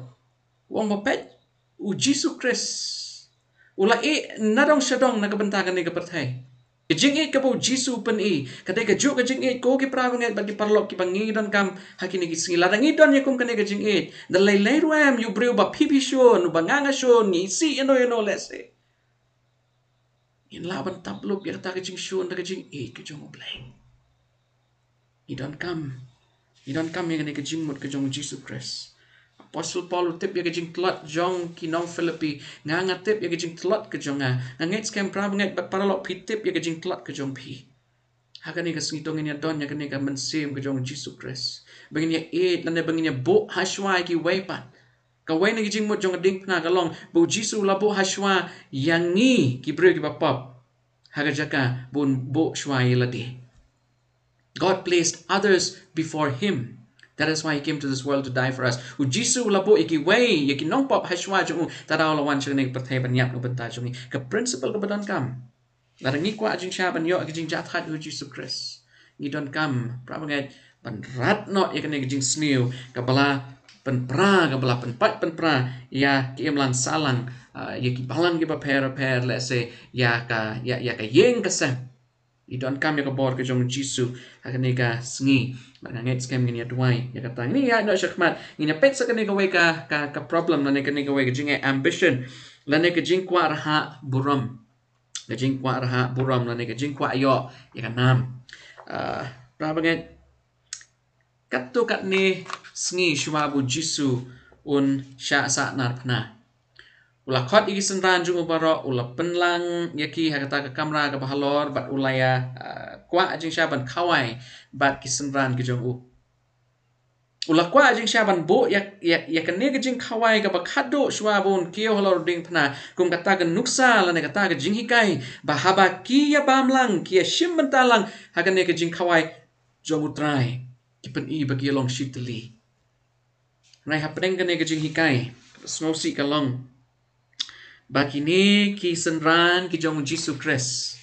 u ong ba peit, U Jisu Khrist u la ïeh nadong shadong na ka bynta kane ka pyrthei. Ka jingïeit kaba U Jisu u pyni, ka dei kajuh ka jingïeit ko ki para bangeit bad ki paralok kiba ngi donkam ha kine ki sngi. Lada ngi don ïa kum kane ka jingïeit, da lei lei ruh em, ïa u briew ba phi phi shun, uba nga nga shun, ngi isih ïano ïano lehse, ngin lah ban tap lup ïa kata ka jingshun da ka jingïeit ka jong U Blei. Ngi donkam, ngi donkam ïa kane ka jingmut ka jong U Jisu Khrist. Apostol Paul u tip ïa ka jingtlot jong ki nong Philippi. Nga nga tip ïa ka jingtlot ka jong nga. Nga ngeit skhem para bangeit bad paralok phi tip ïa ka jingtlot ka jong phi. Ha kane ka sngi to ngin ïa don ïa kane ka mynsiem ka jong U Jisu Khrist, ba ngin ïa ïeit lane ba ngin ïa buh ha shuwa ïa kiwei pat. Kawei na ki jingmut jong ka diengphna ka long ba U Jisu u la buh ha shuwa ïa ngi ki briew kiba pop. ha ka jaka ba un buh shuwa ïa lade. God placed others before him. That is why he came to this world to die for us. U Jisu u la buh ïa kiwei, ïa ki nongpop ha shuwa jong u, te u la wan sha kane ka pyrthei ban ïap na ka bynta jong ngi. Ka principle kaba donkam, lada ngi kwah jingshisha ban ïoh ka jingjahthait ha u Jisu Khrist, ngi donkam, para bangeit, ban rat noh ïa kane ka jingsniew kaba la pynpra, kaba la pynpait pynpra ïa ki imlang sahlang, ah, ïa ki balang kiba pher pher, lehse ïa ka, ïa, ïa ka ïing ka sem. Ngi donkam ïa ka bor ka jong u Jisu ha kane ka sngi. Bad nga ngeit skhem ngin ïa duwai ïa kata. Ngin ïa noh shakhmat, ngin ïa peit sa kane kawei ka, ka, ka problem lane kane kawei ka jing, eh, ambition lane ka jingkwah rhah burom. Ka jingkwah rhah burom lane ka jingkwah ïoh ïa ka nam. Ah, para bangeit, katto katne sngi shuwa ba u Jisu un shah sahnarphna, u la khot ïa ki synran jong u baroh, u la pynlang ïa ki ha kata ka kamra kaba halor, bad u la ïa, ah, kwah jingshisha ban khawai bad ki synran ki jong u. U la kwah jingshisha ban buh ïa, ïa, ïa kane ka jingkhawai kaba khatduh shuwa ba un kiew halor u diengphna, kum kata ka nuksa lane kata ka jinghikai, ba haba ki ïa bam lang, ki ïa shim bynta lang ha kane ka jingkhawai jong u Trai, ki pyni ba ki ïa long shitylli. Hynrei hapdeng kane ka jinghikai, sngewsih ka long ba kine ki synran ki jong u Jisu Khrist,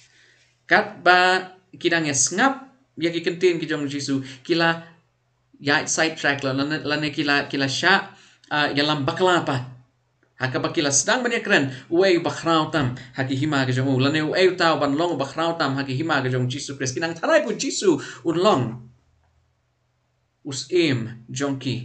katba ki dang ïa sngap ïa ki ktien ki jong u Jisu, ki la ïa side track la, lane, lane ki la, ki la shah, ah, ïalam bakla pat. Ha kaba ki la sdang ban ïakren, uei uba khraw tam ha ki hima ki jong u, lane uei uta uban long uba khraw tam ha ki hima ki jong u Jisu Khrist. Ki nang tharai ba u Jisu un long u syiem jong ki,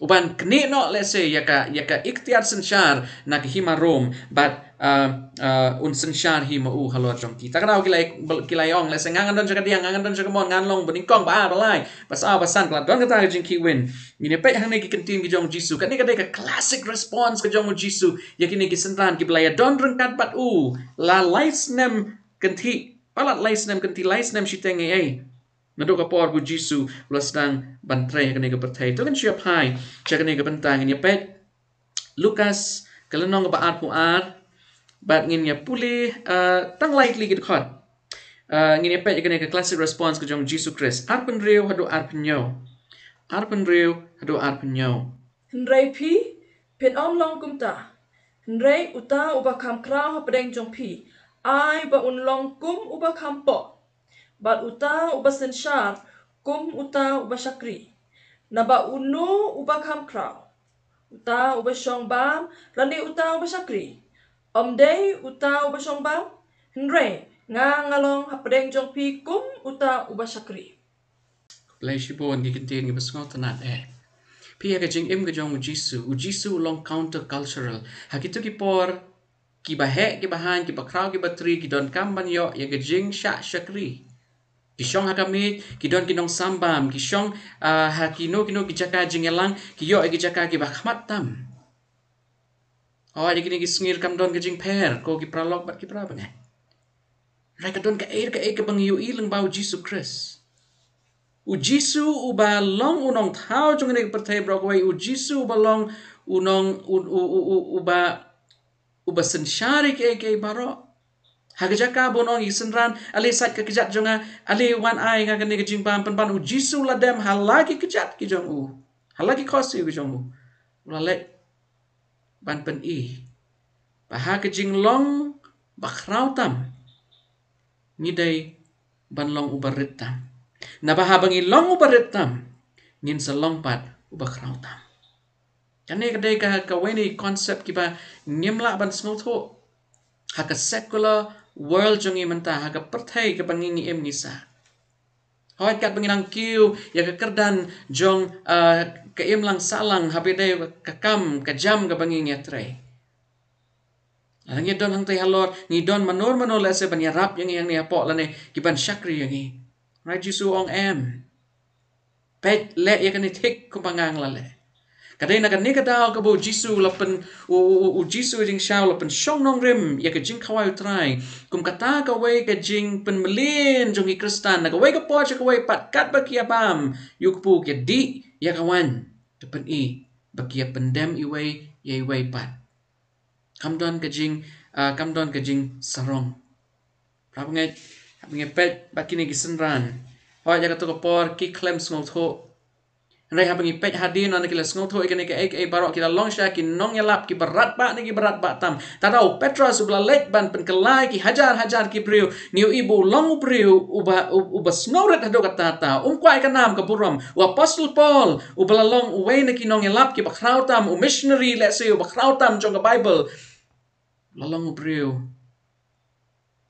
uban knieh noh lehse ïa ka, ïa ka iktiar synshar na ka hima Rom, bad, ah, ah, un synshar hi ma u halor jong ki. Ta ka daw ki la, ki la ong lehse, nga ngan don sha kadiang, nga ngan don sha kamon, ngan long ba nyngkong, ba ar, ba lai, ba saw, ba san. Ka la don kata ka jingkhih win. Ngin ïa peit hangne ki ktien ki jong u Jisu. Kane ka dei ka classic response ka jong u Jisu ïa kine ki synran kiba la ïa don ryngkat bad u la lai snem kynthih, palat lai snem kynthih, lai snem shiteng ei ei. Naduh ka por ba u Jisu u la sdang ban trei ha kane ka pyrthei. To ngin shu ïa phai sha kane ka bynta, ngin ïa peit Lukas ka lynnong kaba arphew ar, bad ngin ïa pule, ah, tang lai tylli ki dkhot. Ah, ngin ïa peit ïa kane ka classic response ka jong u Jisu Khrist. Arphew hynriew haduh arphew hynñiew. Arphew hynriew haduh arphew hynñiew. Hynrei phi, phin ym long kumta. Hynrei uta uba kham khraw hapdeng jong phi, ai ba un long kum uba kham pop, bad uta uba synshar kum uta uba shakri. Naba uno uba kham khraw? Uta uba shong bam, lane uta uba shakri? Ym dei uta uba shong bam? Hynrei nga, nga long hapdeng jong phi kum uta uba shakri. Khublei shibun, ki ktien kiba sngewtynnat eh. Phi, ha ka jingim ka jong u Jisu, u Jisu u long counter cultural. Ha kito ki por, kiba heh kiba haiñ, kiba khraw kiba tri, ki donkam ban ïoh ïa ka jingshah shakri. Ki shong ha ka miej, ki don ki nongsambam, ki shong, ah, ha kino kino ki jaka jingïalang, ki ïoh ïa ki jaka kiba khmat tam. Hooid, ha kine ki sngi ruh kam don ka jingpher, ko ki paralok bad ki para bangeit. Hynrei ka don kaei kaei kaba ngi ïohi lyngba u Jisu Khrist. U Jisu uba long u nongthaw jong kane ka pyrthei baroh kawei, u Jisu uba long u nong, u, u, u, u, uba, uba synshar ïa kiei kiei baroh. Ha ka jaka ba un ong ïa ki synran, ale sait ka kjat jong nga, ale wan ai nga kane ka jingbam pynban, u Jisu u la dem ha la ki kjat ki jong u, ha la ki khohsiew ki jong u. U la leit ban pyni ba ha ka jinglong bakhraw tam, ngi dei ban long uba rit tam. Naba haba ngi long uba rit tam, ngin sa long pat uba khraw tam. Kane ka dei ka, kawei na ki concept kiba ngim lah ban sngewthuh ha ka secular world jong ngi mynta, ha ka pyrthei kaba ngi, ngi im ngi sah. Hooid, katba ngi nang kiew ïa ka kyrdan jong, ah, ka imlang sahlang, haba ïadei ka kam ka jam kaba ngi, ngi ïatrei, lada ngi don hangtei halor, ngi don mano mano lehse ban ïarap ïa ngi hangne hapoh lane ki ban shakri ïa ngi. Hynrei u Jisu u ong em. Peit, leh ïa kane thik kumba nga, nga la leh. Ka dei na kane ka daw kaba u Jisu u la pyn, u, u, u, u Jisu jingshisha u la pynshong nongrim ïa ka jingkhawai u Trai kum kata kawei ka jingpynmlien jong ki Khristan na kawei ka por sha kawei pat, katba ki ïa bam ïa u kpu, ki ïa dih ïa ka waiñ, da pyni ba ki ïa pyndem iwei ïa iwei pat. Kam don ka jing, ah, kam don ka jingsarong. Para bangeit, haba ngi peit bad kine ki synran, hooid, ïa kato ka por ki khlem sngewthuh. Hynrei haba ngi peit hadien, na ki la sngewthuh ïa kane kaei kaei baroh, ki la long shisha ki nongïalap kiba radbah ne kiba radbah tam. Tang da u Petros uba la leit ban pynkylla ïa ki hajar hajar ki briew, ngi ïohi ba u long u briew uba, u-, uba sngewrit haduh katta katta, um kwah ïa ka nam ka burom. U Apostol Paul uba la long uwei na ki nongïalap kiba khraw tam, u missionary, let's say, uba khraw tam jong ka Baibl, la long u briew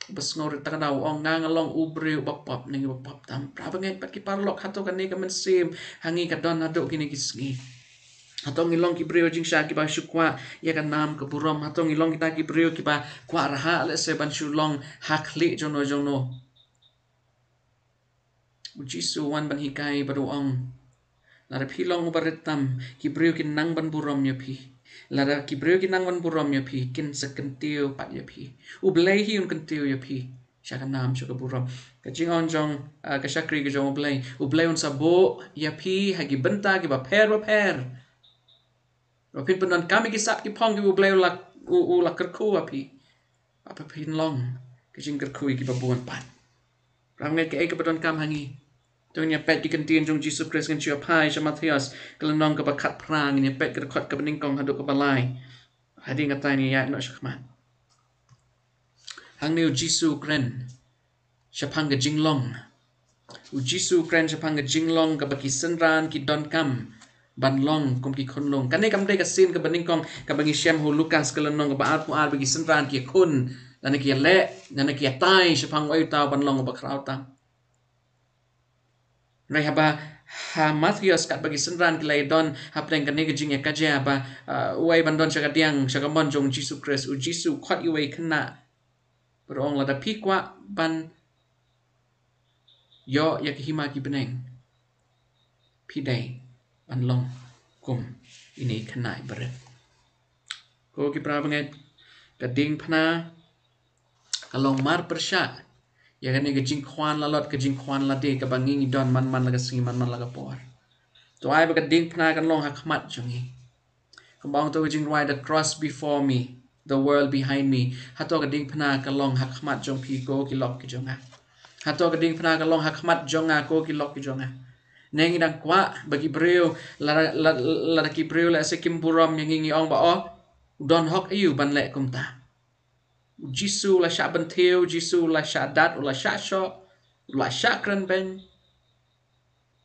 uba sngewrit. Tang da u ong, nga nga long u briew uba pop ne ngi uba pop tam. Para bangeit bad ki paralok, hato kane ka mynsiem ha ngi ka don haduh kine ki sngi? Hato ngi long ki briew jingshisha kiba shu kwah ïa ka nam ka burom? Hato ngi long kita ki briew kiba kwah rhah, let's say, ban shu long ha khlieh jongno jongno? U Jisu u wan ban hikai bad u ong, lada phi long uba rit tam, ki briew kin nang ban burom ïa phi. Lada ki briew kin nang ban burom ïa phi, kin sa kyntiew pat ïa phi. U Blei hi un kyntiew ïa phi sha ka nam, sha ka burom. Ka jingong jong, ah, ka shakri ka jong U Blei, U Blei un sa buh ïa phi ha ki bynta kiba pher bapher. Ba phin pyndonkam ïa ki sap ki phong kiba U Blei u la, u, u la kyrkhu ha phi. Ba phin long ka jingkyrkhu ïa kiba bun pat. Para bangeit, kaei kaba donkam ha ngi? To ngin ïa peit ki kyntien jong U Jisu Khrist, ngin shu ïa phai sha Mathaios ka lynnong kaba khatphra, ngin ïa peit ka dkhot kaba nyngkong haduh kaba lai. Hadien kata ngin ïa ïaid noh shakhmat. Hangne U Jisu u kren shaphang ka jinglong. U Jisu u kren shaphang ka jinglong kaba ki synran ki donkam ban long kum ki khunlung. Kane kam dei ka sien kaba nyngkong kaba ngi shem ha u Lukas ka lynnong kaba arphew ar, ba ki synran ki ïakhun, lane ki ïaleh, lane ki ïatai shaphang uei uta uban long uba khraw tam. Hynrei haba ha Mathaios, katba ki synran ki la ïadon hapdeng kane ka jingïakajia ba, ah, uei ban don sha kadiang, sha kamon jong U Jisu Khrist, U Jisu u khot ïa uwei u khynnah bad u ong, lada phi kwah ban ïoh ïa ka hima ki bneng, phi dei ban long kum ine i khynnah iba rit. Ko ki para bangeit, ka diengphna ka long marpyrshah ïa kane ka jingkhwan lalot, ka jingkhwan lade kaba ngi ngi don man man la ka sngi, man man la ka por. To ai ba ka diengphna kan long ha khmat jong ngi. Kumba ong to ka jingrwai, "The cross before me, the world behind me." Hato ka diengphna ka long ha khmat jong phi, ko ki lok ki jong nga? Hato ka diengphna ka long ha khmat jong nga, ko ki lok ki jong nga? Ne ngi dang kwah ba ki briew, lada, lada, lada ki briew lehse kim burom ïa ngi, ngi ong ba, oh, u don hok aïu ban leh kumta? U Jisu u la shah bynthiew, U Jisu u la shah dat, u la shah shoh, u la shah kren beiñ.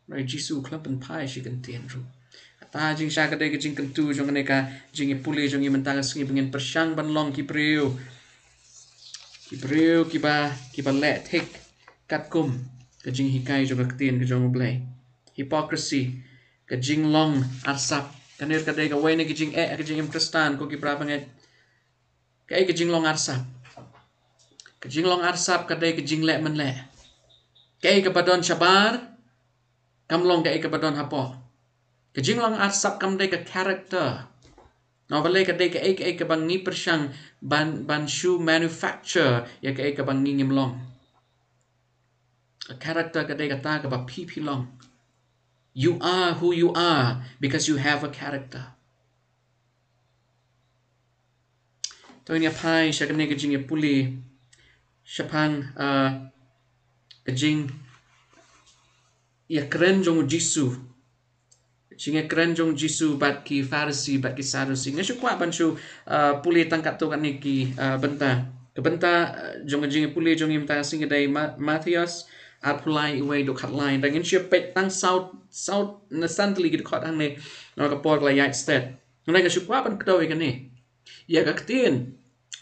Hynrei U Jisu u khlem pynphai shi kyntien ruh. Kata jingshisha ka dei ka jingkyntu jong kane ka jingïapule jong ngi mynta ka sngi, ba ngin pyrshang ban long ki briew, ki briew kiba, kiba leh thik katkum ka jinghikai jong ka ktien ka jong U Blei. Hypocrisy, ka jinglong arsap, kane ka dei kawei na ki jingeh ha ka jingim Khristan, ko ki para bangeit. Kaei ka jinglong arsap? Ka jinglong arsap ka dei ka jingleh mynleh. Kaei kaba don shabar kam long kaei kaba don hapoh. Ka jinglong arsap kam dei ka character. Naba leh ka dei kaei kaei kaba ngi pyrshang ban, ban shu manufacture ïa kaei kaba ngi ngim long. Ka character ka dei kata kaba phi phi long. You are who you are because you have a character. To ngin ïa phai sha kane ka jingïapule shaphang, ah, ka jingïakren jong U Jisu. Ka jingïakren jong U Jisu bad ki Pharisi bad ki Sadusi. Nga shu kwah ban shu, ah, pule tang katto katne ki, ah, bynta. Ka bynta, ah, jong ka jingïapule jong ngi mynta ka sngi ka dei Ma-, Mathaios arphew lai, uwei haduh khatlai. Te ngin shu peit tang saw, saw ne san tylli ki dkhot hangne, namar ka por ka la ïaid stet. Hynrei nga shu kwah ban kdew ïa kane. Ïa ka ktien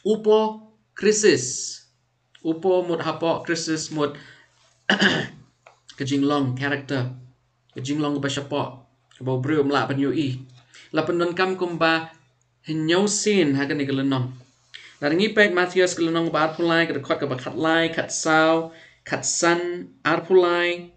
upo krisis. Upo mut hapoh, krisis mut ka jinglong character, ka jinglong kaba shapoh, kaba u briew um lah ban ïohi. La pyndonkam kumba hynñiew sien ha kane ka lynnong. Lada ngi peit Mathaios ka lynnong kaba arphew lai, ka dkhot kaba khatlai, khatsaw, khatsan, arphew lai,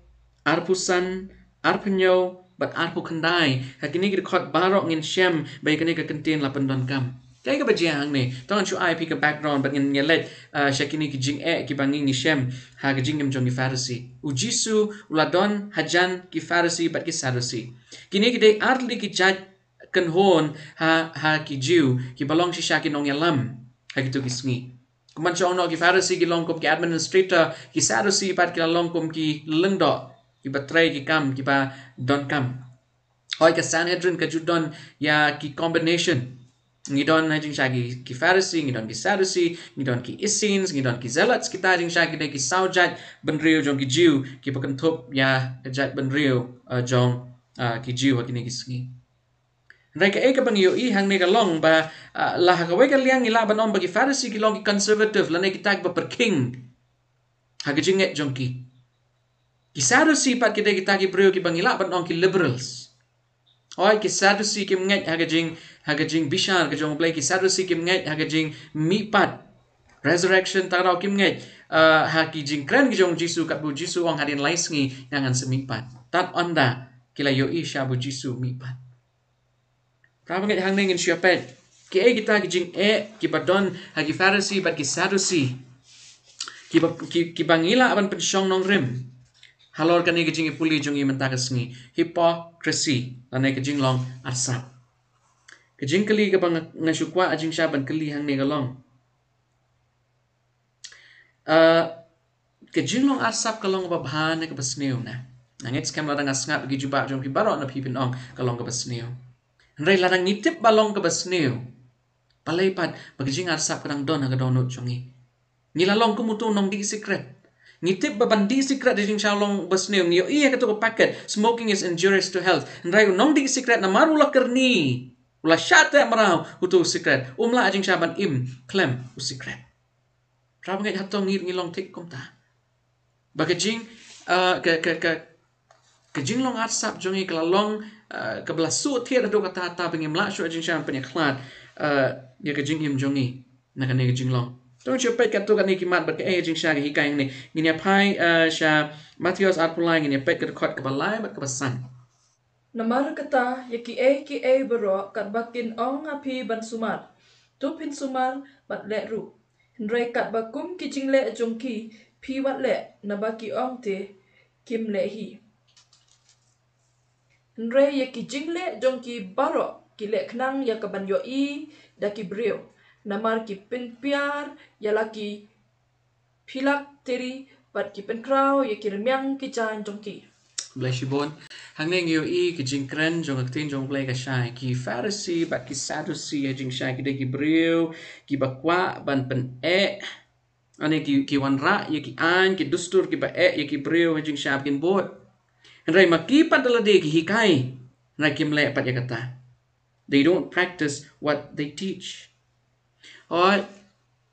arphew san, arphew hynñiew bad arphew khyndai. Ha kine ki dkhot baroh ngin shem ba ïa kane ka kyntien la pyndonkam. Kaei kaba jia hangne? To ngan shu ai phi ka background bad ngin ïa leit, ah, sha kine ki jingeh kiba ngi ngi shem ha ka jingim jong ki Pharisi. U Jisu u la don hajan ki Pharisi bad ki Sadusi. Kine ki dei ar tylli ki jait kynhun ha, ha ki Jiw kiba long shisha ki nongïalam ha kito ki sngi. Kumban shong noh ki Pharisi ki long kum ki administrator, ki Saddusi pat ki la long kum ki lyngdoh, kiba trei ki kam, kiba donkam. Hoi ka Sanhedrin ka ju don ïa ki combination. Ngi don ha jingshisha ki, ki Pharisi, ngi don ki Saddusi, ngi don ki Essenes, ngi don ki Zealots, kita ha jingshisha ki dei ki saw jait bynriew jong ki Jiw, kiba kynthup ïa ka jait bynriew, uh, jong, uh, ki Jiw ha kine ki sngi. Hynrei kaei kaba ngi ïohi hangne ka long ba, uh, la ha kawei ka liang ngi lah ban ong ba ki Pharisi ki long ki conservative, lane kita kiba pyrkhing ha ka jingngeit jong ki. Ki Saddusi pat ki dei kita ki briew kiba ngi lah ban ong ki liberals. Oi, ki Saddusi kim ngeit ha ka jing, ha ka jingbishar ka jong U Blei, ki Saddusi kim ngeit ha ka jingmihpat, resurrection, tang ruh kim ngeit, uh, ha ki jingkren ki jong U Jisu, katba U Jisu u ong hadien lai sngi ngan sa mihpat. Tad ynda ki la ïohi sha ba U Jisu u mihpat. Para bangeit, hangne ngin shu ïa peit kiei kita ki jingeh kiba don ha ki Pharisi bad ki Saddusi, kiba, ki, kiba ngi lah ban pynshong nongrim halor kane ka jingïapule jong ngi mynta ka sngi. Hypocrisy, lane ka jinglong arsap. Ka jingkylli kaba nga, nga shu kwah ha jingshisha ban kylli hangne ka long, uh, ka jinglong arsap ka long kaba bha ne kaba sniew ne? Nga ngeit skhem lada nga sngap ki jubab jong phi baroh na phi phin ong ka long kaba sniew. Hynrei lada ngi tip ba long kaba sniew, balei pat ba ka jingarsap ka dang don ha ka dohnud jong ngi? Ngi la long kum uto u nongdih sikret. Ngi tip ba ban dih sikret ha jingshisha long ba sniew. Ngi ïohi ïa kato ka packet, "Smoking is injurious to health." Hynrei u nongdih sikret, namar u la kyrni, u la shah teh mraw uto u sikret, um lah ha jingshisha ban im khlem u sikret. Para bangeit, hato ngi, ngi long thik kumta? Ba ka jing, uh, ka, ka, ka, ka jinglong arsap jong ngi ka la long, uh, kaba la shu thied haduh katta katta ba ngim lah shuh ha jingshisha ban pynïakhlad, uh, ïa ka jingim jong ngi na kane ka jinglong. To ngin shu peit katto katne ki mat bad kaei ha jingshisha ka hikai hangne. Ngin ïa phai, uh, sha Mathaios arphew lai, ngin ïa peit ka dkhot kaba lai bad kaba san. Namar kata, ïa kiei kiei baroh katba kin ong ha phi ban sumar, to phin sumar bad leh ruh. Hynrei katba kum ki jingleh jong ki, phi wat leh, naba ki ong te kim leh hi. Hynrei ïa ki jingleh jong ki baroh ki leh khnang ïa ka ban ïohi da ki briew, namar ki pynpiar ïa la ki phylaktery bad ki pynkhraw ïa ki rmiang ki jaiñ jong ki. Blei shibun. Hangne ngi ïohi ki jingkren jong ka ktien jong U Blei ka shai, ki Pharisi bad ki Saddusi ha jingshisha ki dei ki briew kiba kwah ban pyneh, lane ki, ki wanrah ïa ki aiñ, ki dustur kiba eh ïa ki briew ha jingshisha ba kin bud. Hynrei ma ki pat da lade ki hikai, hynrei kim leh pat ïa kata. They don't practice what they teach. Oi,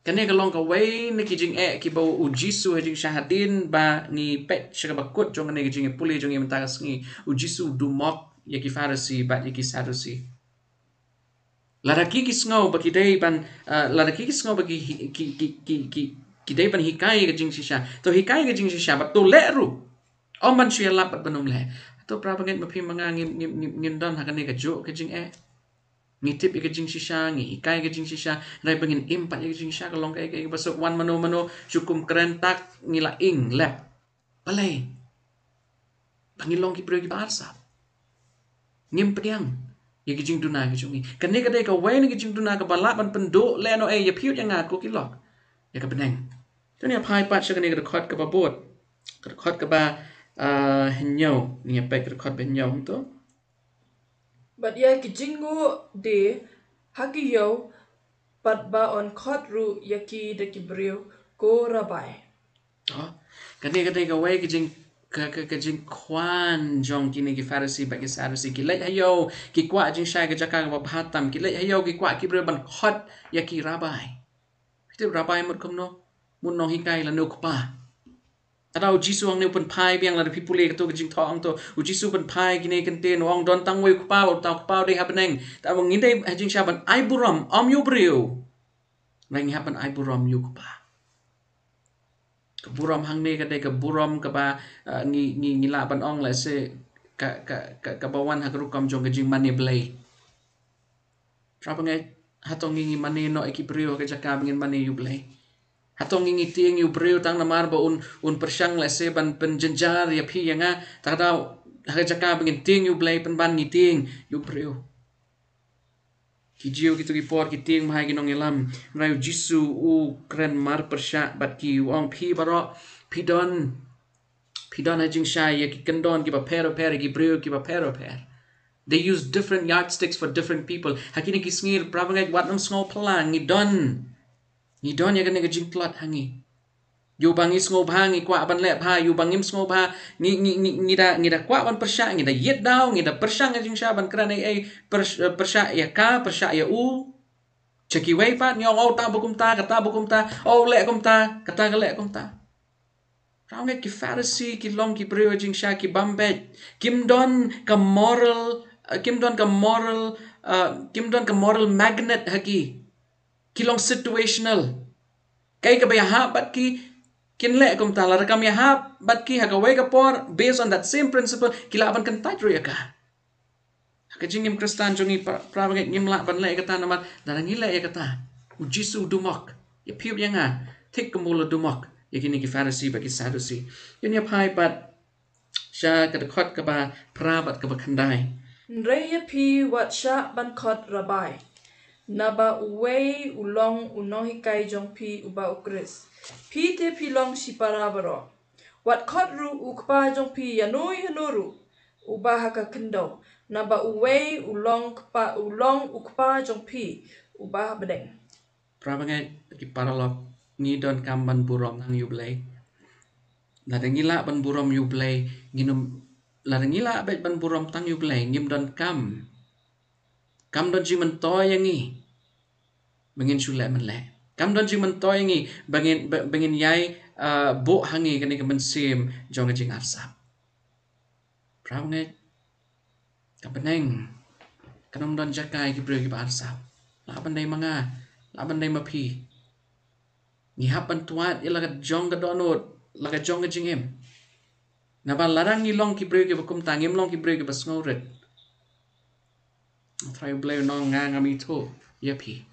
kane ka long kawei na ki jingeh kiba U Jisu ha jingshisha, hadien ba ngi peit sha kaba kut jong kane ka jingïapule jong ngi mynta ka sngi, U Jisu u dumok ïa ki Pharisi bad ïa ki Saddusi. Lada ki, ki sngew ba ki dei ban, uh, lada ki, ki sngew ba ki hi-, ki, ki, ki, ki, ki dei ban hikai ka jingshisha, to hikai ka jingshisha bad to leh ruh. Ym ban shu ïalap bad ban ym leh. To para bangeit, ma phi ma nga ngim, ngim, ngim, ngim don ha kane kajuh ka jingeh. Ngi tip ïa ka jingshisha, ngi hikai ka jingshisha, hynrei ba ngin im pat ïa ka jingshisha ka long kaei, kaei kaba suk, wan mano mano shu kum kren tak ngi la ing lep. Balei? Ba ngi long ki briew kiba arsap. Ngim pdiang ïa ki jingduna ki jong ngi. Kane ka dei kawei na ki jingduna kaba lah ban pynduh lehnohei ïa phi ïa nga ko ki lok, ïa ka bneng. To ngin ïa phai pat sha kane ka dkhot kaba bud, ka dkhot kaba, ah, hynñiew. Ngin ïa peit ka dkhot ba hynñiew hangto. Bad ïa ki jingnguh die ha ki ïew, bad ba yn khot ruh ïa ki da ki briew ko Rabbi. Oh, kane ka dei kawei ka jing, ka, ka, ka jingkwah jong kine ki Pharisi bad ki Saddusi. Ki leit ha ïew, ki kwah jingshai ka jaka kaba bha tam. Ki leit ha ïew, ki kwah ki briew ban khot ïa ki Rabbi. Phi tip Rabbi mut kumno? Mut nonghikai lane u kpa. Lada U Jisu hangne u pynphai biang, lada phi pule kato ka jingthoh hangto, U Jisu u pynphai kine ki kyntien, u ong don tang uwei u kpa, uta u kpa u dei ha bneng. Te ba ngi dei ha jingshisha ban ai burom, ym ïa u briew, ngi hap ban ai burom ïa u kpa. Ka burom hangne ka dei ka burom kaba, ah, ngi, ngi, ngi lah ban ong lehse ka, ka, ka, kaba wan ha ka rukom jong ka jingmane Blei. Para bangeit, hato ngi, ngi mane noh ïa ki briew ha ka jaka ba ngin mane ïa U Blei? Hato ngi, ngi tieng ïa u briew tang namar ba un, un pyrshang lehse ban pynjynjar ïa phi ïa nga, te ha ka jaka ba ngin tieng ïa U Blei pynban ngi tieng ïa u briew? Ki Jiw kito ki por ki tieng bha ïa ki nongïalam. Hynrei u Jisu u kren marpyrshah bad ki, u ong, phi baroh phi don, phi don ha jingshisha ïa ki kyndon kiba pher bapher, ïa ki briew kiba pher bapher. They use different yardsticks for different people. Ha kine ki sngi, para bangeit, wat nym sngewphylla, ngi don, ngi don ïa kane ka jingtlot ha ngi. Ïa uba ngi sngewbha ngi kwah ban leh bha, ïa uba ngim sngewbha ngi, ngi, ngi, ngi da, ngi da kwah ban pyrshah, ngi da ïit daw, ngi da pyrshah ha jingshisha ban kren ei ei, pyr-, pyrshah ïa ka, pyrshah ïa u. Sha kiwei pat ngi ong, oh, ta ba kumta, kata ba kumta, oh, leh kumta, kata ka leh kumta. Para bangeit, ki Pharisi ki long ki briew ha jingshisha ki bym beit. Kim don ka moral, uh, kim don ka moral, uh, kim don ka moral magnet ha ki. Ki long situational. Kaei kaba ïahap bad ki, kin leh kumta. Lada kam ïahap bad ki ha kawei ka por, based on that same principle, ki lah ban kyntait ruh ïa ka. Ha ka jingim Khristan jong ngi, para, para bangeit, ngim lah ban leh ïa kata namar lada ngi leh ïa kata, u Jisu u dumok ïa phi bad ïa nga, thik kumba u la dumok ïa kine ki Pharisi bad ki Saddusi. Ngin ïa phai pat sha ka dkhot kaba phra bad kaba khyndai. Hynrei ïa phi wat shah ban khot Rabbi, naba uwei u long u nonghikai jong phi uba u Khrist. Phi te phi long shipara baroh. Wat khot ruh u kpa jong phi ïano ïano ruh uba ha ka khyndew, naba uwei u long kpa, u long u kpa jong phi uba ha bneng. Para bangeit, ki paralok, ngi donkam ban burom tang ïa u Blei. Lada ngi lah ban burom ïa u Blei, ngin ym, lada ngi lah beit ban burom tang ïa u Blei, ngim donkam, kam don jingmyntoi ïa ngi ba ngin shu leh mynleh. Kam don jingmyntoi ïa ngi ba ngin, ba, ba ngin ïai, ah, buh ha ngi kane ka mynsiem jong ka jingarsap. Para bangeit, ka bneng kan ym don jaka ïa ki briew kiba arsap. Lah ban dei ma nga, lah ban dei ma phi. Ngi hap ban twad ïa la ka jong ka dohnud, la ka jong ka jingim. Naba lada ngi long ki briew kiba kumta, ngim long ki briew kiba sngewrit, U Trai U Blei un ong, nga ngam ithuh ïa phi.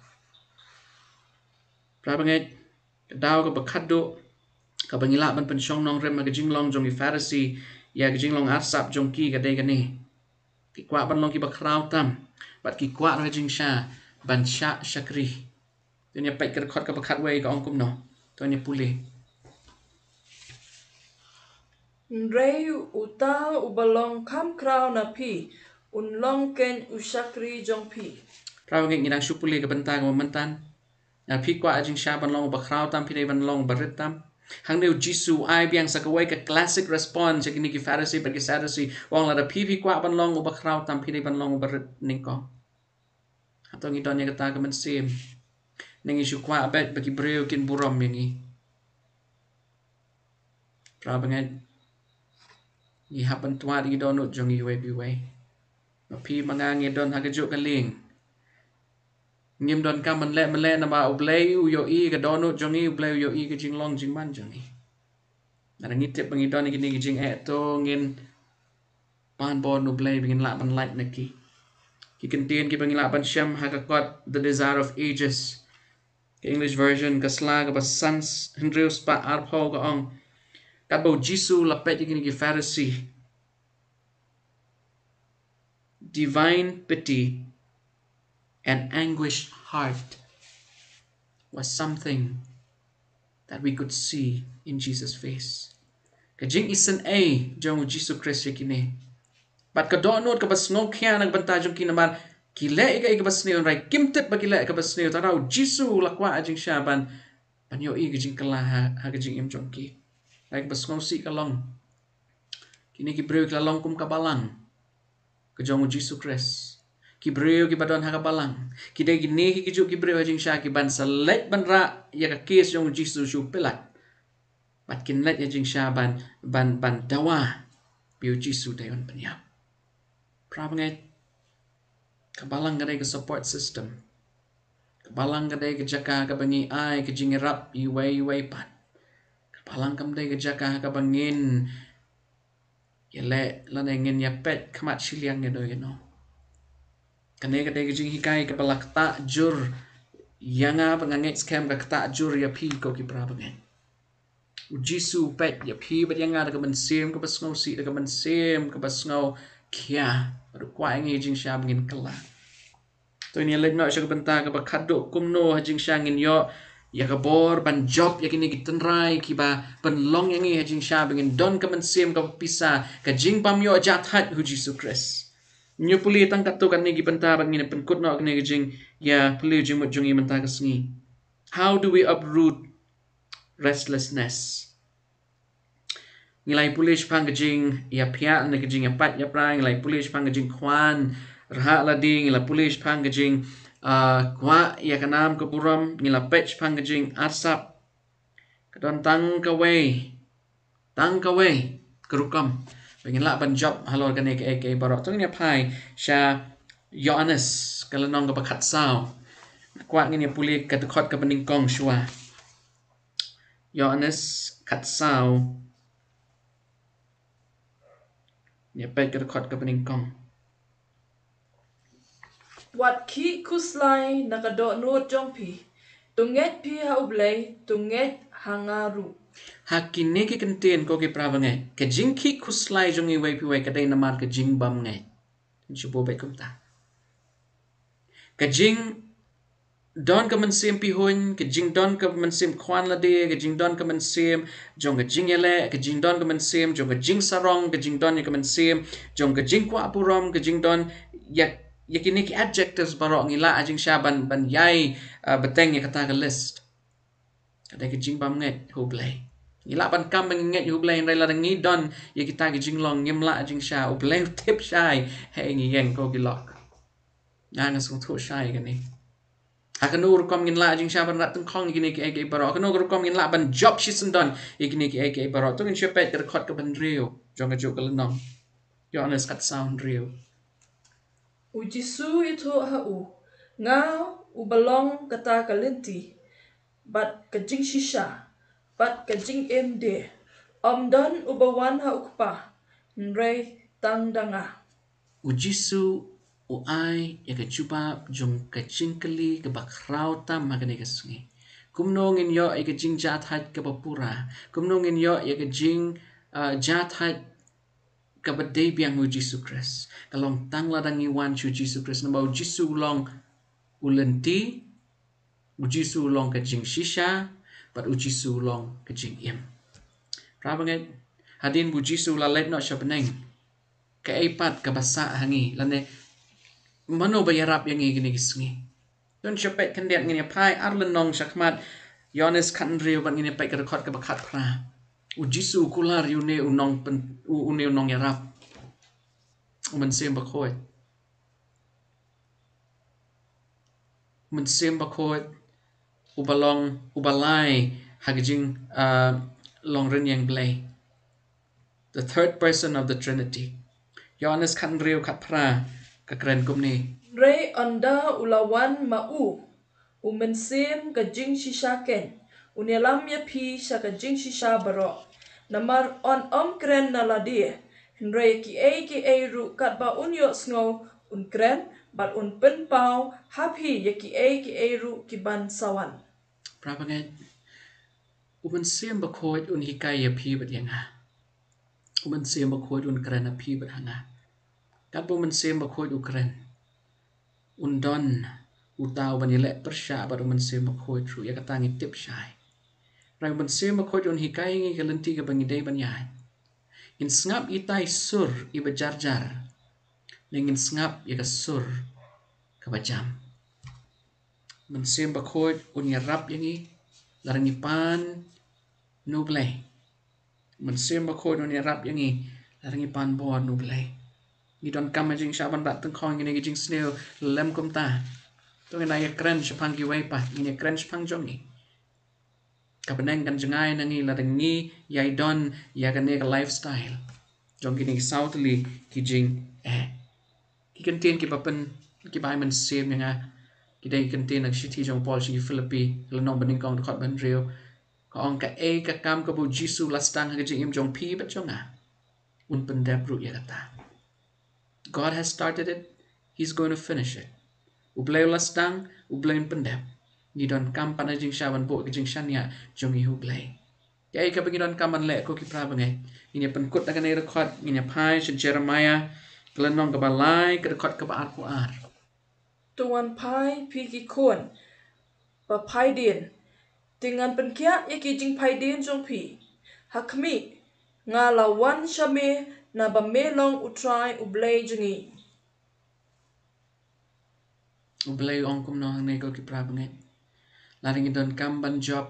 Para bangeit, ka daw kaba khatduh kaba ngi lah ban pynshong nongrim ha ka jinglong jong ki Pharisi ïa ka jinglong arsap jong ki ka dei kane: ki kwah ban long kiba khraw tam, bad ki kwah ruh ha jingshisha ban shah shakri. To ngin ïa peit ka dkhot kaba khatwei, ka ong kumno. To ngin ïa pule. Hynrei uta uba long kham khraw na phi, un long keiñ u shakri jong phi. Para bangeit, ngi dang shu pule ka bynta kaba mynta. Lada phi kwah ha jingshisha ban long uba khraw tam, phi dei ban long uba rit tam. Hangne U Jisu u ai biang sa kawei ka classic response ïa kine ki Pharisi bad ki Saddusi. U ong, lada phi, phi kwah ban long uba khraw tam, phi dei ban long uba rit nyngkong. Hato ngi don ïa kata ka mynsiem? Ne ngi shu kwah beit ba ki briew kin burom ïa ngi? Para bangeit, ngi hap ban twad ïa ki dohnud jong ngi iwei pa iwei. Ma phi ma nga ngi don ha kajuh ka lieng. Ngim donkam ban leh mynleh namar U Blei u ïohi ka dohnud jong ngi, U Blei u ïohi ka jinglong jingman jong ngi. Lada ngi tip ba ngi don ïa kine ki jingeh, to ngin pan bor na U Blei ba ngin lah ban lait na ki. Ki kyntien kiba ngi lah ban shem ha ka kot The Desire of Ages, ka English version, ka sla kaba san hynriew spah arphew, ka ong, katba U Jisu u la peit ïa kine ki Pharisi, divine pity and anguished heart was something that we could see in Jesus' face. Ka jingisynei jong U Jisu Khrist ïa kine, bad ka dohnud kaba sngewkhia na ka bynta jong ki namar ki leh ïa kaei kaba sniew, hynrei kim tip ba ki leh kaba sniew. Tangba U Jisu u la kwah ha jingshisha ban, ban ïohi ka jingkylla ha, ha ka jingim jong ki. Hynrei kaba sngewsih ka long, kine ki briew ki la long kum ka balang ka jong U Jisu Khrist. Ki briew kiba don ha ka balang, ki dei kine ki, ki juh ki briew ha jingshisha kiban sa leit ban rah ïa ka case jong U Jisu sha u Pilat. Bad kin leit ha jingshisha ban, ban, ban dawa ba U Jisu dei ban pynïap. Para bangeit, ka balang ka dei ka support system. Ka balang ka dei ka jaka kaba ngi ai ka jingïarap iwei iwei pat. Ka balang kam dei ka jaka kaba ngin ïaleh lane ngin ïapeit khmat shiliang ïano ïano. Kane ka dei ka jinghikai kaba la ktah jur ïa nga, ba nga ngeit skhem ka ktah jur ïa phi ko ki para bangeit. U Jisu u peit ïa phi bad ïa nga da ka mynsiem kaba sngewsih, da ka mynsiem kaba sngewkhia, bad u kwah ïa ngi ha jingshisha ba ngin kylla. To ngin ïa leit noh sha ka bynta kaba khatduh, kumno ha jingshisha ngin ïoh ïa ka bor ban jop ïa kine ki tynrai kiba pynlong ïa ngi ha jingshisha ba ngin don ka mynsiem kaba pisa, ka jingbymïoh jahthait ha u Jisu Khrist. Ngin ïa pule tang katto katne ki bynta bad ngin ïa pynkut noh kane ka jingïapule jingmut jong ngi mynta ka sngi. How do we uproot restlessness? Ngi la ïa pule shaphang ka jingïaphiah ne ka jingïapait ïapra, ngi la ïa pule shaphang ka jingkwah rhah lade, ngi la pule shaphang ka jing, ah, kwah ïa ka nam ka burom, ngi la peit shaphang ka jingarsap. Ka don tang kawei, tang kawei ka rukom ba ngin lah ban jop halor kane kaei kaei baroh. To ngin ïa phai sha Ïoannis ka lynnong kaba khatsaw. Kwah ngin ïa pule ka dkhot kaba nyngkong shuwa. Ïoannis khatsaw. Ngin ïa peit ka dkhot kaba nyngkong. Wat khih khuslai na ka dohnud jong phi. To ngeit phi ha U Blei, to ngeit ha nga ruh. Ha kine ki kyntien ko ki para bangeit, ka jingkhih khuslai jong iwei pa iwei ka dei namar ka jingbymngeit. Shu bud beit kumta. Ka jingdon ka mynsiem pihuiñ, ka jingdon ka mynsiem kwah lade, ka jingdon ka mynsiem jong ka jingïaleh, ka jingdon ka mynsiem jong ka jingsarong, ka jingdon ïa ka mynsiem jong ka jingkwah burom, ka jingdon ïa, ïa kine ki adjectives baroh ngi lah ha jingshisha ban, ban ïai, ah, bteng ïa kata ka list. Ka dei ka jingbymngeit ha U Blei. Ngi lah ban kam ba ngi ngeit ha U Blei, hynrei lada ngi don ïa kita ki jinglong, ngim lah ha jingshisha, U Blei u tip shai haei ngi ïeng ko ki lok. Nga nga sngewthuh shai kane. Ha kano ka rukom ngin lah ha jingshisha ban rat tyngkhong ïa kine kiei kiei baroh? Ha kano ka rukom ngin lah ban jop shisyndon ïa kine kiei kiei baroh? To ngin shu peit ka dkhot kaba hynriew jong kajuh ka lynnong. Ïoannis khatsaw hynriew. U Jisu u ïathuh ha u, nga uba long kata ka lynti, bad ka jingshisha, bad ka jingim de. Ym don uba wan ha U Kpa, hynrei tang da nga. U Jisu u ai ïa ka jubab jong ka jingkylli kaba khraw tam ha kane ka sngi. Kumno ngin ïoh ïa ka jingjahthait kaba pura? Kumno ngin ïoh ïa ka jing, ah, jahthait kaba dei biang ha U Jisu Khrist? Ka long tang lada ngi wan sha U Jisu Khrist, namar U Jisu u long u lynti, U Jisu u long ka jingshisha, bad U Jisu u long ka jingim. Para bangeit, hadien ba U Jisu u la leit noh sha bneng, kaei pat kaba sah ha ngi, lane mano ba ïarap ïa ngi kine ki sngi? To ngin shu peit khyndiat, ngin ïa phai ar lynnong shakhmat, Ïoannis khathynriew, bad ngin ïa peit ka dkhot kaba khatphra. U Jisu u kular ïa une u nongpyn-, u, une u nongïarap. U Mynsiem Bakhuid. U Mynsiem Bakhuid, uba long, uba lai ha ka jing, ah, long rynïeng Blei. The third person of the Trinity. Ïoannis khathynriew khatphra ka kren kumne. Hynrei ynda u la wan ma u, u Mynsiem ka jingshisha keiñ, un ïalam ïa phi sha ka jingshisha baroh. Namar un ym kren na lade, hynrei kiei kiei ruh katba un ïohsngew un kren, bad un pynpaw ha phi ïa kiei kiei ruh kiban sa wan. Para bangeit, u Mynsiem Bakhuid un hikai ïa phi bad ïa nga. U Mynsiem Bakhuid un kren ha phi bad ha nga. Katba u Mynsiem Bakhuid u kren, un don uta uban ïaleh pyrshah bad u Mynsiem Bakhuid ruh, ïa kata ngi tip shai. Hynrei u Mynsiem Bakhuid un hikai ïa ngi ka lynti kaba ngi dei ban ïaid. Ngin sngap itai i sur iba jar jar, ne ngin sngap ïa ka sur kaba jam. Mynsiem Bakhuid un ïarap ïa ngi lada ngi pan na U Blei. Mynsiem Bakhuid un ïarap ïa ngi lada ngi pan bor na U Blei. Ngi donkam ha jingshisha ban rat tyngkhong ïa kine ki jingsniew lem kumta. To ngin ïa kren shaphang kiwei pat, ngin ïa kren shaphang jong ngi. Ka bneng kan jngai na ngi lada ngi ïai don ïa kane ka lifestyle jong kine ki saw tylli ki jingeh. Ki kyntien kiba pyn, kiba ai mynsiem ïa nga, ki dei ki kyntien na ka shithi jong u Paul sha ki Philippi, lynnong ba nyngkong, dkhot ba hynriew. Ka ong, kaei ka kam kaba u Jisu u la sdang ha ka jingim jong phi bad jong nga, un pyndep ruh ïa kata. God has started it, He's going to finish it. U Blei u la sdang, U Blei un pyndep. Ngi donkam pat ha jingshisha ban buh ka jingshaniah jong ngi ha U Blei. Kaei kaba ngi donkam ban leh ko ki para bangeit? Ngin ïa pynkut da kane ka dkhot, ngin ïa phai sha Jeremiah ka lynnong kaba lai, ka dkhot kaba arphew ar. To wan phai phi ki khun ba phaidien, te ngan pynkhiah ïa ki jingphaidien jong phi. Ha khmih, nga la wan sha me, naba me long U Trai U Blei jong ngi. U Blei u ong kumno hangne ko ki para bangeit? Lada ngi donkam ban jop,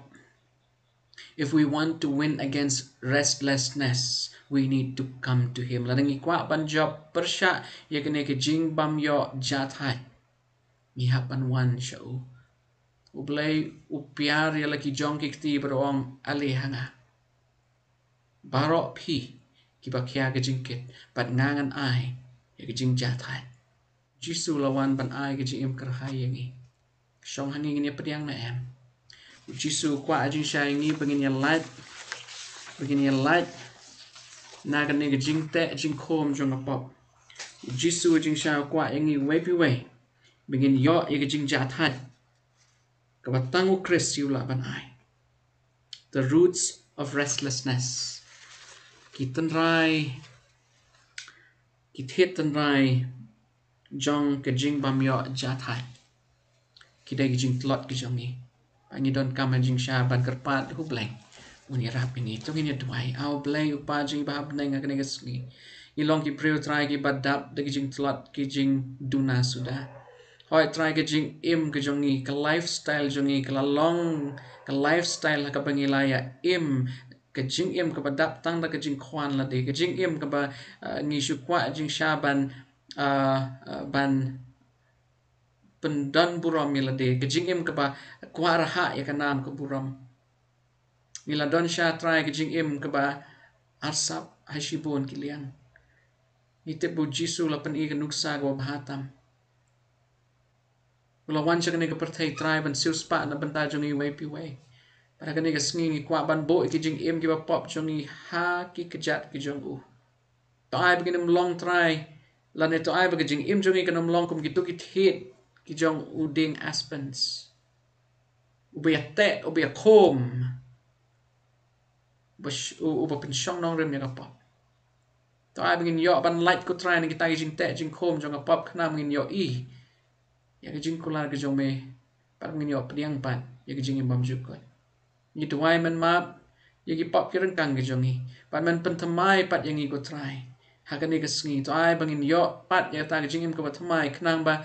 if we want to win against restlessness, we need to come to him. Lada ngi kwah ban jop pyrshah ïa kane ka jingbymïoh jahthait, ngi hap ban wan sha u. U Blei u piar ïa la ki jong ki kti bad u ong, ale ha nga baroh phi kiba khia ka jingkit, bad nga ngan ai ïa ka jingjahthait. Jisu la wan ban ai ka jingim kyrhai ïa ngi. Shong hangne ngin ïa pdiang ne em? U Jisu u kwah jingshai ïa ngi ba ngin ïa lait, ba ngin ïa lait na kane ka jingteh jingkhum jong ka pop. U Jisu u jingshai u kwah ïa ngi uwei pa uwei ba ngin ïoh ïa ka jingjahthait kaba tang U Khrist u lah ban ai. The roots of restlessness. Ki tynrai, ki thied tynrai jong ka jingbymïoh jahthait, ki dei ki jingtlot ki jong ngi. Ba ngi donkam ha jingshai ban kyrpad U Blei un ïarap ïa ngi. To ngin ïa duwai. A U Blei U Kpa jong ngi ba ha bneng, ha kane ka sngi ngi long ki briew Trai kiba dap da ki jingtlot, ki jingduna suda. Hooid Trai, ka jingim ka jong ngi, ka lifestyle jong ngi ka la long ka lifestyle ha kaba ngi la ïa im, ka jingim kaba dap tang da ka jingkhwan lade, ka jingim kaba, ah, ngi shu kwah jingshai ban, ah, ah, ban pyndon burom ïa lade, ka jingim kaba kwah rhah ïa ka nam ka burom. Ngi la don shai Trai ka jingim kaba arsap ha shibun ki liang. Ngi tip ba U Jisu u la pyni ka nuksa kaba bha tam. U la wan sha kane ka pyrthei Trai ban siewspah na bynta jong ngi uwei pa uwei. Bad ha kane ka sngi ngi kwah ban buh ïa ki jingim kiba pop jong ngi ha ki kjat ki jong u. To ai ba ngin ym long Trai, lane to ai ba ka jingim jong ngi kan ym long kum kito ki thied ki jong u dieng aspens, uba ïa teh, uba ïa khum, uba sh-, u-, uba pynshong nongrim ïa ka pop. To ai ba ngin ïoh ban lait ko Trai na kita ki jingteh jingkhum jong ka pop, khnang ba ngin ïohi ïa ka jingkular ka jong me, bad ba ngin ïoh pdiang pat ïa ka jingim bymjukut. Ngi duwai men map ïa ki pop ki ryngkang ki jong ngi, bad men pynthymmai pat ïa ngi ko Trai. Ha kane ka sngi to ai ba ngin ïoh pat ïa kata ka jingim kaba thymmai, khnang ba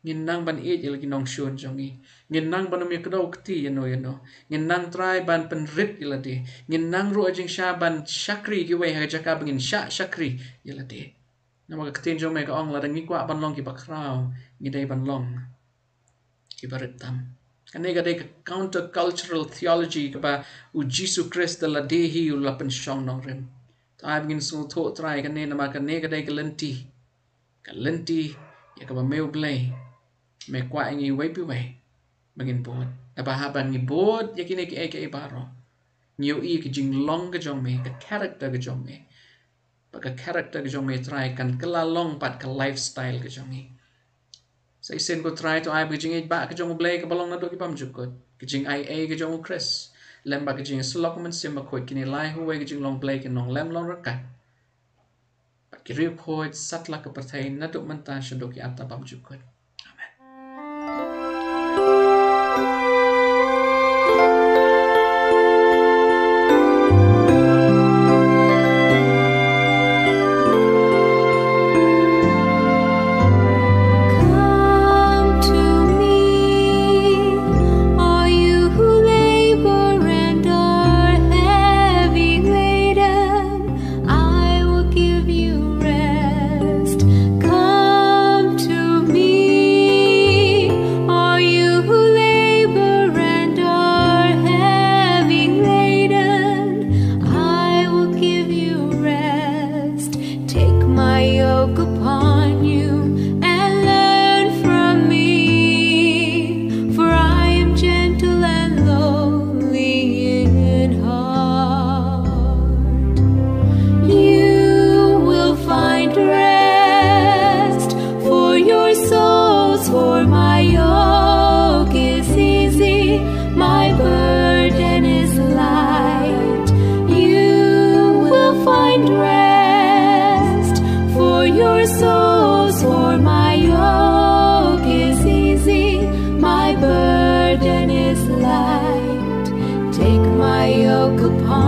ngin nang ban ïeit ïa la ki nongshun jong ngi. Ngin nang ban ym ïakdew kti ïano ïano. Ngin nang Trai ban pynrit ïa lade. Ngin nang ruh ha jingshai ban shakri kiwei ha ka jaka ba ngin shah shakri ïa lade. Namar ka ktien jong me ka ong, lada ngi kwah ban long kiba khraw, ngi dei ban long kiba rit tam. Kane ka dei ka counter cultural theology kaba U Jisu Khrist da lade hi u la pynshong nongrim. To ai ba ngin sngewthuh Trai kane, namar kane ka dei ka lynti, ka lynti ïa kaba me U Blei me kwah ïa ngi uwei pa uwei ba ngin bud. Naba haba ngi bud ïa kine kiei kiei baroh, ngi ïohi ka jinglong ka jong me, ka character ka jong me. Bad ka character ka jong me Trai kan kylla long pat ka lifestyle ka jong ngi. Sa shisien ko Trai to ai ba ka jingïeit ba ka jong U Blei kaba long naduh ki bymjukut, ka jingaiei ka jong U Khrist, lem bad ka jingïasyllok U Mynsiem Bakhuid, kine lai ha uwei ka jinglong Blei kin long lem long ryngkat. Bad ki riewkhuid satlak ka pyrthei naduh mynta shaduh ki arta bymjukut. Amen. Come to me, all you who labor and are heavy laden, I will give you rest. Come to me. Upon